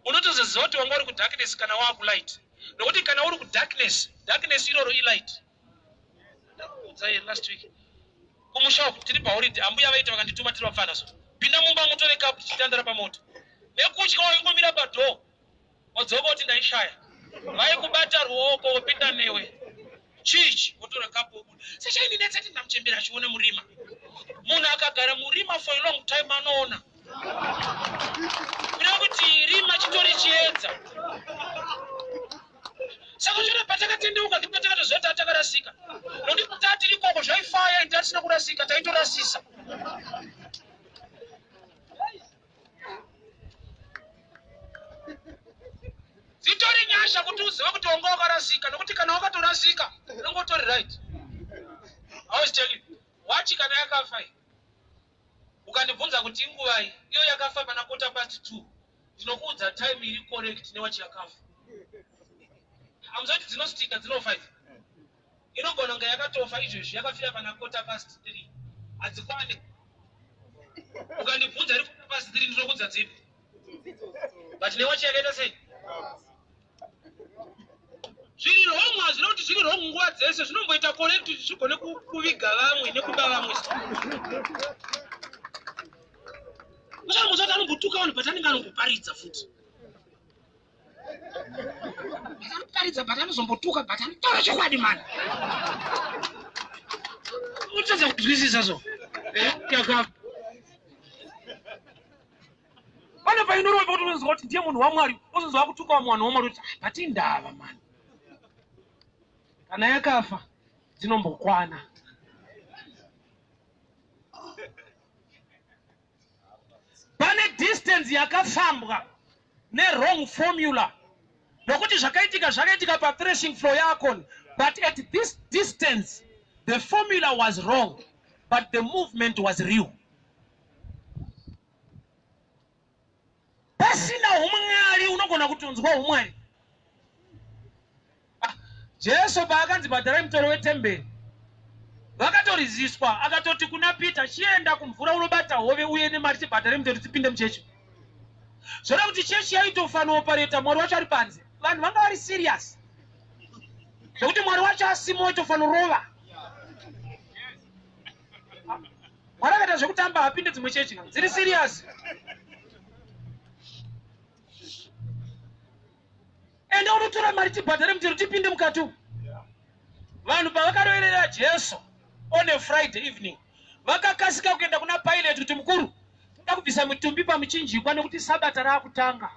unotozoziva kuti wanga uri kudarkness kana waakulight, nokuti kana uri kudarkness, darkness iroro ilight. Ndakuudza here last week kumusha uku tiri paholiday, ambuya vaita vakandituma tiri vapfana so, pinda mumba mutore kapu tichitandara pamoto nekutya waingomira padhoo Wadzoka kuti ndaishaya. Vaikubata ruoko wopinda newe. Chichi wotora kapu wobuda. Sechaindinetsa kuti ndamuchembera achiona murima. Munhu akagara murima for a long time anoona. Kureva kuti rima chitori chiedza. Saka uchiona patakatendeuka ndipo patakatoziva kuti takarasika. Nokuti tatiri ikoko zvaifaya and tatisina kurasika taitorasisa. Dzitori nyasha kuti uzive kuti wanga wakarasika nokuti kana wakatorasika unenge utori right. I always tell you, wachi kana yakafa iyi ukandibvunza kuti inguvai iyo yakafa pana quarter past 2 ndinokuudza time iri correct newachi yakafa. Hamuzoti dzinostika dzinofa idzi. Inogona kunge yakatofa izvezvi yakafira pana quarter past 3 hadzikwane. Ukandibvunza iri quarter past 3 ndinokudza dzipi. But newachi yakaita sei? Zviri wrong hazvina kuti zviri wrong nguva dzese zvinomboita correct kuti zvigone kuviga vamwe nekuba vamwe. Uchangoziva kuti anombotuka vanhu but anenge anomboparidza futi. Anoparidza but anozombotuka but anotaura chokwadi mani. Unotadza kunzwisisa so. Eh, yakafa. Pane painorova pekuti unonzwa kuti ndiye munhu waMwari, ozonzwa akutuka vamwe vanhu vaMwari kuti ah, but indava mani. Kana yakafa dzinombokwana. Pane distance yakafambwa newrong formula nokuti zvakaitika zvakaitika pathreshing floor yaakon but at this distance the formula was wrong but the movement was real. Pasina humwari unogona kutonzwa humwari. Ah, Jesu paakanzi bhadharai mutoro wetemberi vakatoriziswa akatoti kuna Peter chienda kumvura unobata hove uye nemari tibhadhare mutoro tipinde muchechi. Zvoda kuti chechi yaitofanoopareta Mwari wacho ari panze. Vanhu vanga vari serious zvekuti Mwari wacho asimo waitofanorova. Mwari akaita zvekutamba hapinde dzimwe chechi dziri serious. Enda unotora mari tibhadhare mutero tipinde mukati umu. Vanhu pavakaroverera Jesu on a Friday evening vakakasika kuenda kuna Pilate kuti mukuru toda kubvisa mutumbi pamuchinjikwa nekuti sabata raakutanga.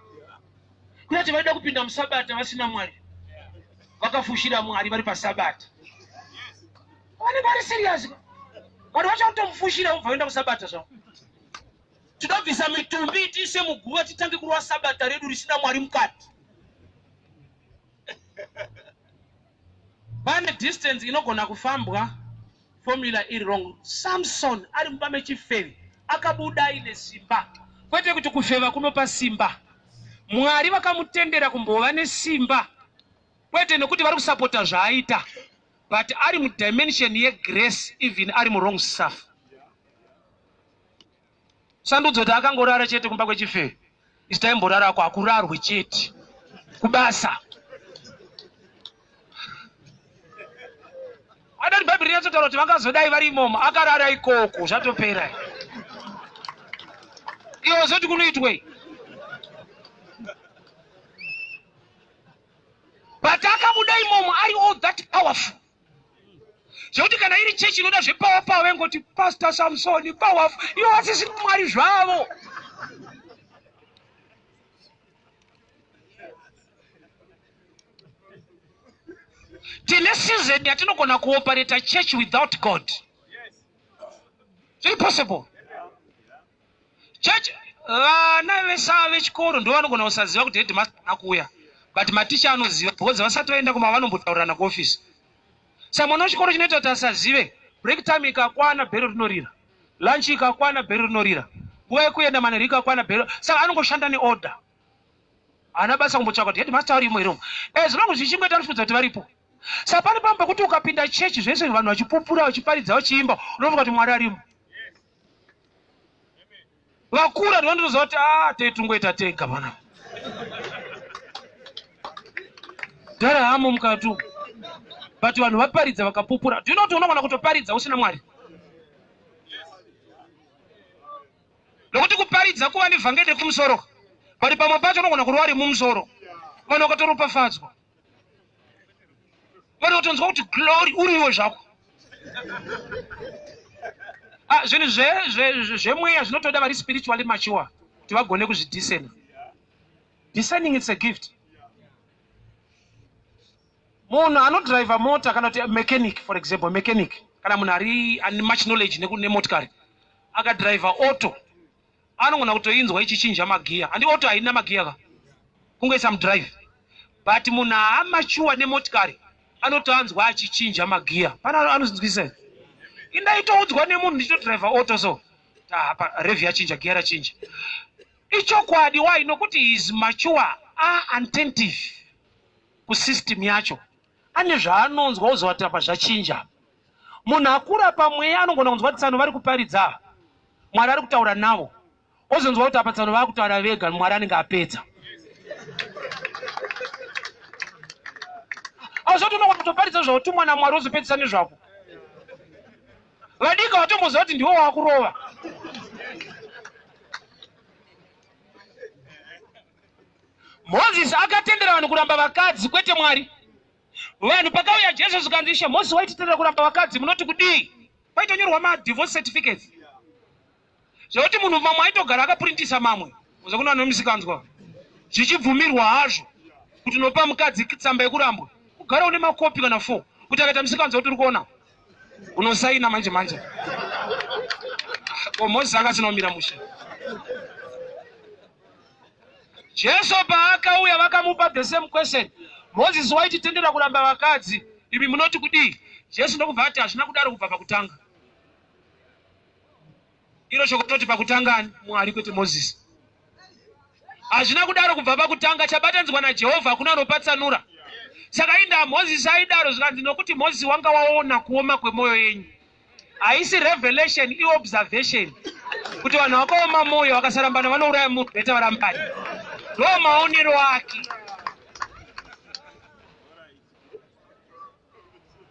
Kunati vaida kupinda musabata vasina Mwari. Vakafushira Mwari vari pasabata. Vanenge vari serious. Mwari vacho vanotomufushira vobva vaenda kusabata zvavo. Tinobvisa mitumbi tiise muguva titange kurova sabata redu risina Mwari mukati. Pane distance inogona kufambwa formula iri wrong. Samson ari mumba mechifeve akabuda aine simba, kwete kuti kufeva kunopa simba. Mwari vakamutendera kumbova nesimba kwete nekuti vari kusapota zvaaita but ari mudimension yegrace even ari muwrong stuff. Sandudzo kuti akangorara chete kumba kwechifeve isu taimborarako hakurarwe chete kubasa. Adati bhaibheri rinyatsotaura kuti vangazodai vari imomo akarara ikoko zvatopera. Iwe wozoti kunoitwei? But akabuda imomo ari all that powerful. Zvekuti kana iri chechi inoda zvepower power vaingoti Pastor Samsoni powerful. Ivo vasisiri Mwari zvavo. Tine season yatinogona kuoperata church without God. Zviri possible. Church vana vesa vechikoro ndo vanogona kusaziva kuti headmaster haana kuuya but maticha anoziva because vasati vaenda kuma vanombotaurirana kuoffice. Sa mwana wechikoro chinoita kuti asazive break time ikakwana bhero rinorira, lunch ikakwana bhero rinorira, nguva yekuenda manheru ikakwana bhero, saka anongoshanda neorder. Haana basa kumbotsvaka kuti headmaster varimo here umu. As long zvichingoita anofunza kuti varipo. Saka pane pamwe pekuti ukapinda chechi zvese vanhu vachipupura vachiparidza vachiimba unofunga kuti Mwari arimo. Vakura ndovanotoziva kuti ah tetungoita tega pana. Dhara hamo mukati umu. But vanhu vaparidza vakapupura. Do you know kuti unogona kutoparidza usina Mwari? Nokuti kuparidza kuva nevhangeri rekumusoro. But pamwe pacho unogona kurova remumusoro. Vanhu vakatoropafadzwa. Vanotonzwa kuti glory uriwe zvako. Ah, zvinhu zvemweya zvinotoda vari spiritually mature kuti vagone kuzvidiscern. Discerning it's a gift. Munhu anodriver mota kana kuti mechanic for example, mechanic kana munhu ari ane much knowledge nemotikari akadriver auto anogona kutoinzwa ichichinja magiya handi auto haina magiya ka kungoisa mudrive but munhu haamachuwa nemotikari anotoanzwa achichinja magiya pana anozvinzwisisa indaitoudzwa nemunhu ndichitodriver auto so apa rev yachinja giya rachinja ichokwadi why nokuti is mature a attentive kusystem yacho ane zvaanonzwa ozovati apa zvachinja munhu akura pamweya anogona kunzwa kuti tsano vari kuparidza Mwari ari kutaura navo ozonzwa kuti apa tsano vakutaura vega Mwari anenge apedza azoti unogona kutoparidza zvautumwa naMwari wozopedzisa nezvako vadika vatomboziva kuti ndiwo wakurova Mozisi akatendera vanhu kuramba vakadzi kwete Mwari. Vanhu pakauya Jesu zvikanzi Ishe Mozisi waititendera kuramba vakadzi munoti kudii? Paitonyorwa madivorce certificates zvekuti munhu mamwe aitogara akaprintisa mamwe. Muza kuna vanhu vemisikanzwa zvichibvumirwa hazvo kuti unopa mukadzi tsamba yekurambwa ugara une makopi kana 4 kuti akaita misikanzwa kuti uri kuona unosaina manje manje. Ko Moses anga asina kumira mushe. Jesu paakauya vakamupa the same question. Moses waititendera kuramba vakadzi, imi munoti kudii? Jesu ndokubva ati hazvina kudaro kubva pakutanga. Iro shoko rinoti pakutanga ani? Mwari kwete Moses. Hazvina kudaro kubva pakutanga, chabatanidzwa naJehovha hakuna anopatsanura. Saka indaa Moses aidaro zvikanzi nokuti Moses wanga waona kuoma kwemwoyo yenyu. Haisi revelation iobservation kuti vanhu vakaoma moyo vakasarambana vanouraya munhu beta varambane. Ndo maonero ake.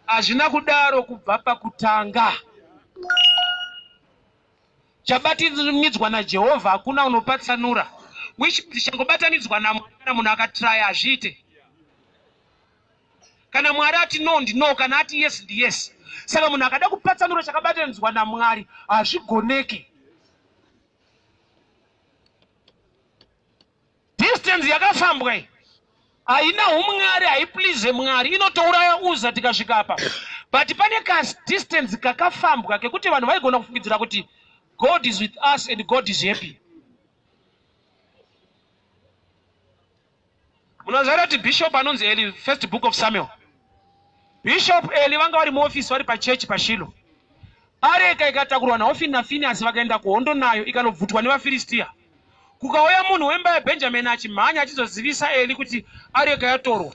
Hazvina kudaro kubva pakutanga. Chabatanidzwa naJehovha hakuna unopatsanura. Which changobatanidzwa naMwari kana munhu akatraya hazviite. Kana Mwari ati no ndi no, kana ati yes ndi yes. Saka munhu akada kupatsanura chakabatanidzwa naMwari hazvigoneki. Distance yakafambwa iyi haina humwari, haiplease Mwari, inotouraya Uza tikasvika apa. But pane ka distance kakafambwa kekuti vanhu vaigona kufungidzira kuti God is with us and God is happy. Munoziva kuti bishop anonzi Eli, first book of Samuel. Bishop Eli vanga vari muofisi vari pachechi paShilo. Areka ikatakurwa naHofini naFiniasi vakaenda kuhondo nayo ikanobvutwa nevaFiristia. Kukauya munhu wemba yaBhenjamini achimhanya achizozivisa Eli kuti areka yatorwa.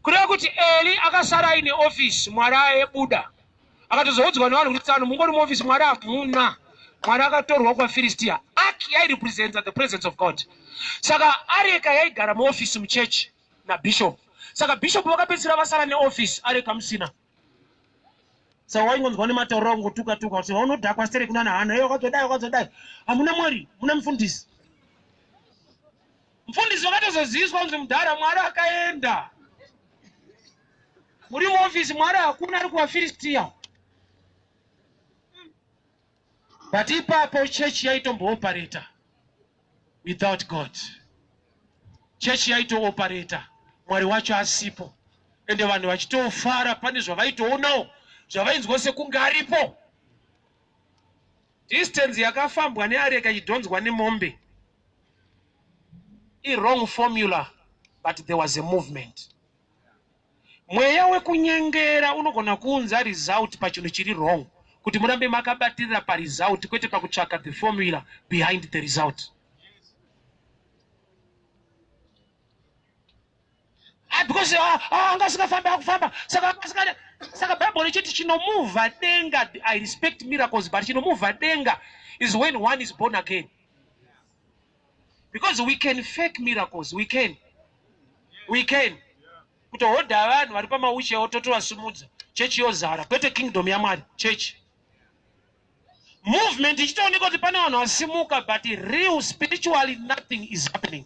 Kureva kuti Eli akasara aine ofisi Mwari ayebuda. Akatozoudzwa nevanhu kuti tsano mungori muofisi Mwari hamuna. Mwari akatorwa kuvaFiristia. Ark yairepresenta the presence of God. Saka areka yaigara muofisi muchechi nabishop. Saka bishop vakapedzisira vasara neofisi areka musina. Saka waingonzwa nematauriro kungotuka tuka kuti vaunodhakwa stereki kunana hana iyo wakazodai wakazodai. Hamuna Mwari, muna mufundisi. Mufundisi vakatozoziviswa kunzi mudhara Mwari akaenda. Muri muofisi Mwari hakuna ari kuvaFiristia. But ipapo church yaitomboopareta without God. Church yaitoopareta Mwari wacho asipo. Ende vanhu vachitofara pane zvavaitoonawo zvavainzwa sekunge aripo. Distance yakafambwa neareka ichidhonzwa nemombe i wrong formula but there was a movement. Mweya wekunyengera unogona kuunza result pachinhu chiri wrong kuti murambe makabatirira paresult kwete pakutsvaka the formula behind the result. Ah, because ah, ah, anga asingafambi akufamba saka asingade saka bible richiti chinomuvha denga i respect miracles but chinomuvha denga is when one is born again because we can fake miracles we can we can kutohodha vanhu vari pamawheelchair ototovasimudza chechi yozara kwete kingdom yamwari chechi movement ichitooneka kuti pane vanhu vasimuka but real spiritually nothing is happening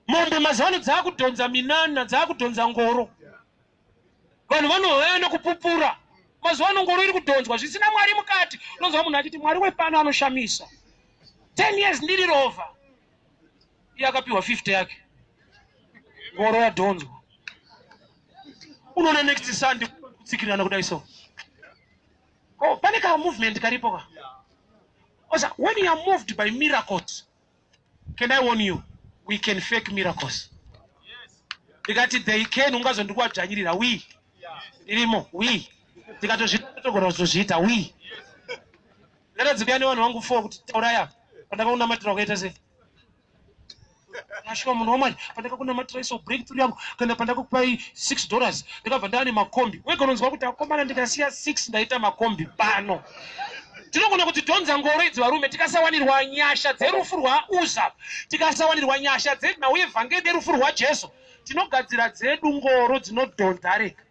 mombe mazuva ano dzaakudhonza minana dzaakudhonza ngoro vanhu vanohaya nokupupura mazuva ano ngoro iri kudhonzwa zvisina mwari mukati unonzwa munhu achiti mwari wepano anoshamisa 10 years ndiri rovha iye akapiwa 50 yake ngoro yadhonzwa unoona next sunday kutsikirana kudai so oh, pane ka movement karipo ka osa when you are moved by miracles Can I warn you? We can fake miracles. Ndikati they can ungazondikuwadzvanyirira we. Irimo we. Tikatozvitogona kuzozviita we. Ndakadzikuya nevanhu vangu four kuti tauraya apa. Pandakakunamatira wakaita sei? Ashuwa munhu waMwari pandakakunamatira iso breakthrough yangu kana pandakakupai 6 dollars ndakabva ndaane makombi. Wega unonzwa kuti akomana ndikasiya 6 ndaita makombi pano. Tinogona kudzidhonza ngoro idzi varume tikasawanirwa nyasha dzerufu rwaUza, tikasawanirwa nyasha dzenhau yevhangeri yerufu rwaJesu, tinogadzira dzedu ngoro dzinodhonza areka.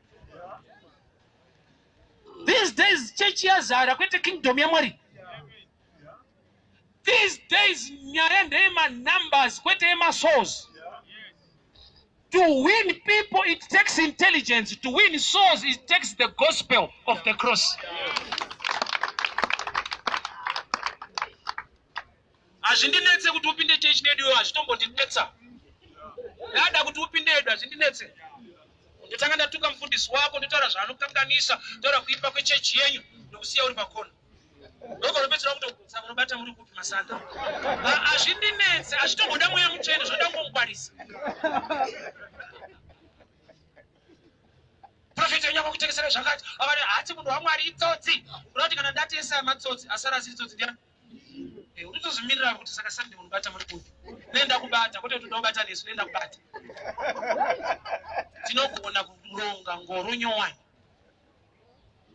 These days chechi yazara kwete kingdom yaMwari. These days nyaya ndeyemanumbers kwete yemasouls. To win people it takes intelligence. To win souls it takes the gospel of the cross. Hazvindinetse kuti upinde chechi nedu iwe, hazvitombondinetsa. Ndada kuti upinde yedu, hazvindinetse. Ndotanga ndatuka mufundisi wako, ndotaura zvaanokanganisa, ndotaura kuipa kwechechi yenyu, ndokusiya uri pakona. Ndokonopedzera kutogutsa munobata muri kupi masanda. Hazvindinetse, hazvitomboda mweya mutsvene, zvoda kungongwarisa. Profeti wenyu akakutengesera zvakati, akati hati munhu waMwari itsotsi. Kuda kuti kana ndati ese amatsotsi, asara asiri tsotsi ndiani? Eh, unotozvimirira kuti saka Sunday unobata muri kupi? Nenda kubata, kwete kuti ndobata nesu, nenda kubata. Tinogona kuronga ngoro nyowani,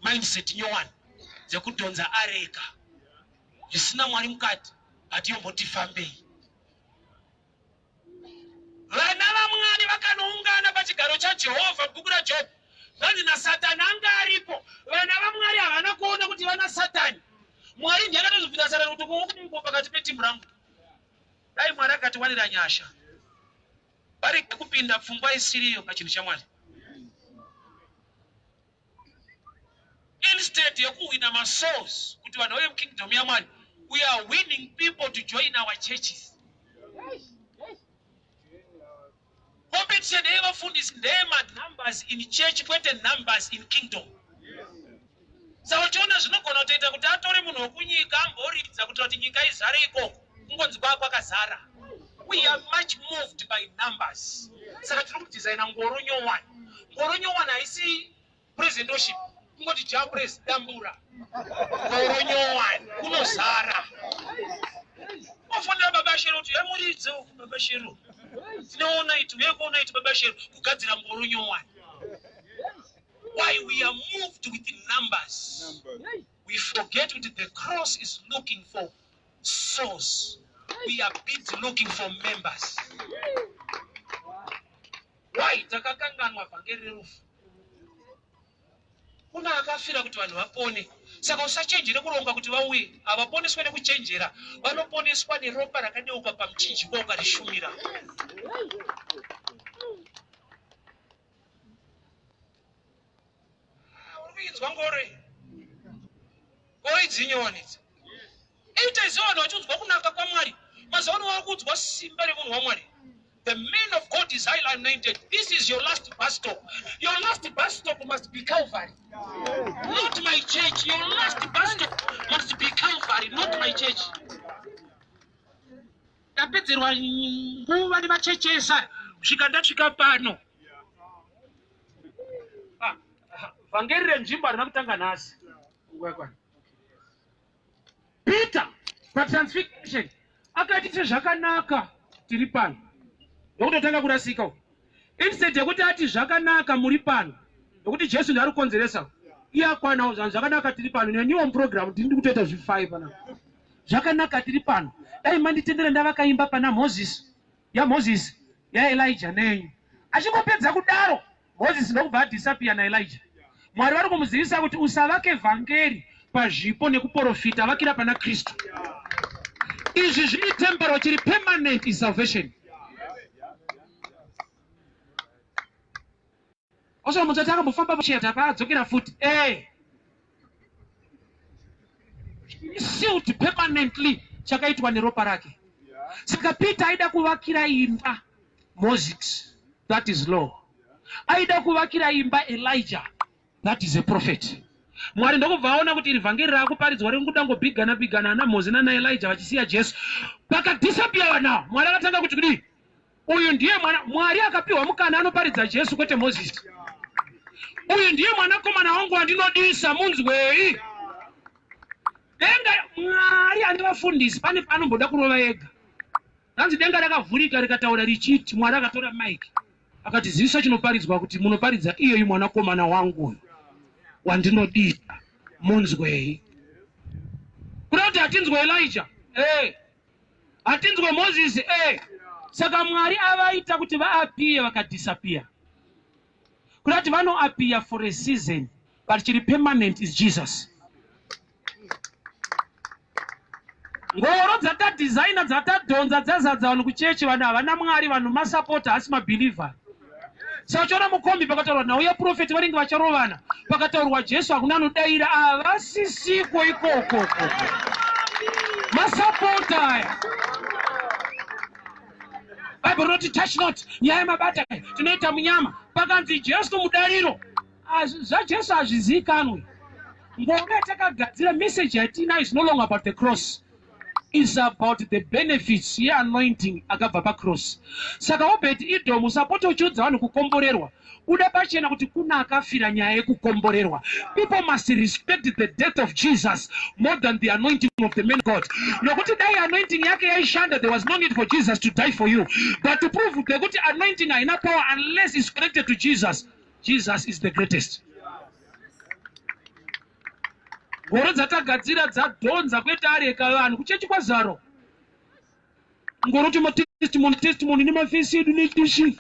mindset nyowani dzekudhonza areka zvisina Mwari mukati, but yomboti fambei. Vana vaMwari vakanoungana pachigaro chaJehovha, bhuku raJobho. Zvanzi naSatani anga aripo. Vana vaMwari havana kuona kuti vana Satani. Mwari ndiye akatozobvunza Satani kuti kuuko pakati petimu rangu. Dai Mwari akatiwanira nyasha. Parege kupinda pfungwa isiriyo pachinhu chaMwari. Instead yekuhwina masouls kuti vanhu vauye mukingdom yaMwari, we are winning people to join our churches. Competition yevafundisi ndeyemanumbers in church kwete numbers in kingdom. Saka uchiona zvinogona kutoita kuti atore munhu wekunyika amboridza kuitira kuti nyika izare ikoko kungonzi kwaa kwakazara. We are much moved by numbers. Saka tiri kudesigna ngoro nyowani. Ngoro nyowani haisi presidentship kungoti ja pres dambura ngoro nyowani kunozara. Ofonera baba Shero kuti yamuridze uku baba Shero. Tinoona iti uye kuona iti baba Shero kugadzira ngoro nyowani. Why we are moved with the numbers. We forget that the cross is looking for souls. We are busy looking for members. Why takakanganwa vhangeri rerufu? Kuna akafira kuti vanhu vapone. Saka usachenjere kuronga kuti vauye. Havaponeswe nekuchenjera. Vanoponeswa neropa rakadeuka pamuchinjikwa ukarishumira. Ah, uri kuinzwa ngoro iyi ngoro idzi inyowani idzi ita izi vanhu vachiudzwa kunaka kwamwari mazuva ano vakuudzwa simba remunhu wamwari the man of god is highly anointed this is your last bus stop your last bus stop must be calvary not my church your last bus stop must be calvary not my church Ndapedzerwa nguva nemachechesa kusvika ndasvika pano. Ah, ah, vhangeri renzvimbo harina kutanga nhasi. Nguva yakwana. Peter patransfiguration akati sezvakanaka tiri pano ndokutotanga kurasika uku. Instead yekuti ati zvakanaka muri pano nokuti Jesu ndiye ari kukonzeresa iye akwanawo zvanhu zvakanaka tiri pano neniwo muprogram ndini ndikutoita zvifai panapa zvakanaka tiri pano dai manditendera ndavaka imba pana Moses yaMoses yaElijah nenyu achingopedza kudaro Moses ndokubva adisappear naElijah Mwari vari kumuzivisa kuti usavake vhangeri pazvipo nekuporofita vakira pana Kristu izvi zviri temporal chiri permanent is salvation Osoro mutsotsi akambofamba pacheta paadzokera futi eh sealed permanently chakaitwa neropa rake saka Peter aida kuvakira imba Moses that is law aida kuvakira imba Elijah that is a prophet Mwari ndokubva aona kuti iri vhangeri raakuparidzwa riri kuda ngobhigana bhigana ana Moses nana Elijah vachisiya Jesu pakadisappear vanhu ava Mwari akatanga kuti kudii Uyu ndiye mwana Mwari akapiwa mukana anoparidza Jesu kwete Mozisi. Uyu ndiye mwanakomana wangu wandinodisa, munzwei. Denga Mwari ane vafundisi pane paanomboda kurova ega. Hanzi denga rakavhurika rikataura richiti Mwari akatora mic akati zivisa chinoparidzwa kuti munoparidza iyeyu mwanakomana wangu uyu wandinodisa munzwei. Kuda kuti hatinzwe Elijah. Hey. Eh. Hatinzwe Moses eh. Saka Mwari avaita kuti vaapiye vakadisappear. Kuda kuti vanoapiya for a season but chiri permanent is Jesus. Ngoro dzatadesigner dzatadhonza dzazadza vanhu kuchechi vanhu havana Mwari vanhu masapota hasi mabeliever. Saka uchiona mukombi pakataurwa nhau yaprofeti vanenge vacharovana, pakataurwa Jesu hakuna anodaira, havasisiko ikoko. Masapota aya. Bhaibheri rinoti touch not nyaya yemabata tinoita munyama. Pakanzi Jesu mudariro, zvaJesu hazvizivikanwe. Ngoro yatakagadzira message yatiinayo is no longer about the cross is about the benefits yeanointing akabva pacross. Saka Obed Edom usapote uchiudza vanhu kukomborerwa. Buda pachena kuti kuna akafira nyaya yekukomborerwa. People must respect the death of Jesus more than the anointing of the man God. Nokuti dai anointing yake yaishanda there was no need for Jesus to die for you. But to prove kuti anointing haina power unless it's connected to Jesus. Jesus is the greatest. Ngoro dzatagadzira dzadhonza kwete areka vanhu kuchechi kwazaro. Ngoro timatestimony testimony nemafesi edu netishi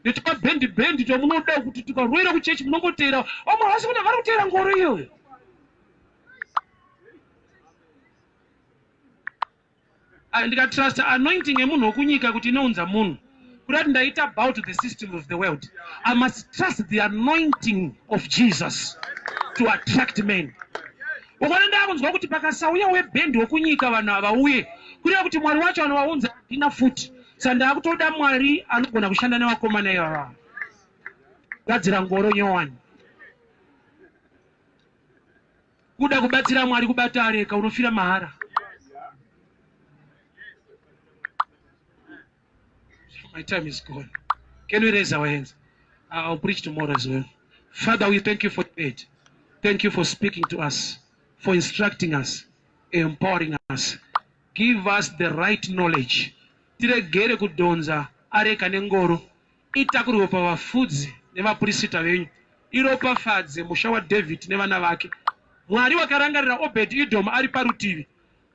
netumabhendi bhendi twamunoda kuti tikarwera kuchechi munongoteera vamwe havasi kuda vari kuteera ngoro iyoyo. Ah, ndikatrust anointing yemunhu wekunyika kuti inounza munhu kuda kuti ndaita bow to the system of the world. I must trust the anointing of Jesus to attract men. Ukaona ndakunzwa kuti pakasauya webhendi wekunyika vanhu havauye, kureva kuti Mwari wacho anovaunza handina futi. Saka ndakutoda Mwari anogona kushanda nevakomana ivava. Gadzira ngoro nyowani. Kuda kubatsira Mwari kubata areka unofira mahara. My time is gone. Can we raise our hands? I'll preach tomorrow as well. Father, we thank you for it. Thank you for speaking to us, for instructing us, empowering us. Give us the right knowledge. Tiregere kudhonza areka nengoro itakurwe pavafudzi nevapurisita venyu, iropafadze musha waDhavhidhi nevana vake. Mwari wakarangarira Obhedhi-Edhomu ari parutivi.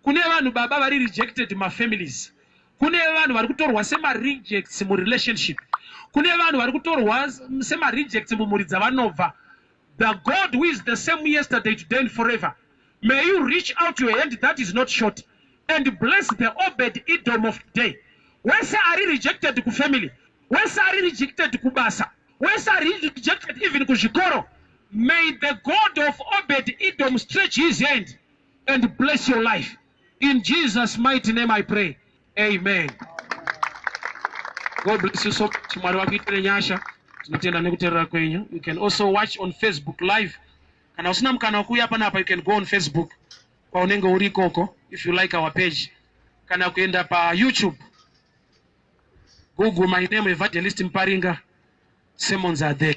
Kune vanhu baba vari rejected mumafamilies. Kune vanhu vari kutorwa semarejects murelationship. Kune vanhu vari kutorwa semarejects mumhuri dzavanobva. The God who is the same yesterday, today and forever, may you reach out your hand that is not short and bless the Obed Edom of today. Wese ari rejected kufamily, wese ari rejected kubasa, wese ari rejected even kuzvikoro, may the God of Obed Edom stretch his hand and bless your life. In Jesus' mighty name I pray. Amen. God bless you so much. Mwari vakuitire nyasha. Tinotenda nekuteerera kwenyu. You can also watch on Facebook live. Kana usina mukana wekuuya panapa, you can go on Facebook kwaunenge uri ikoko if you like our page. Kana kuenda pa YouTube. Google my name Evangelist Mparinga. Sermons are there.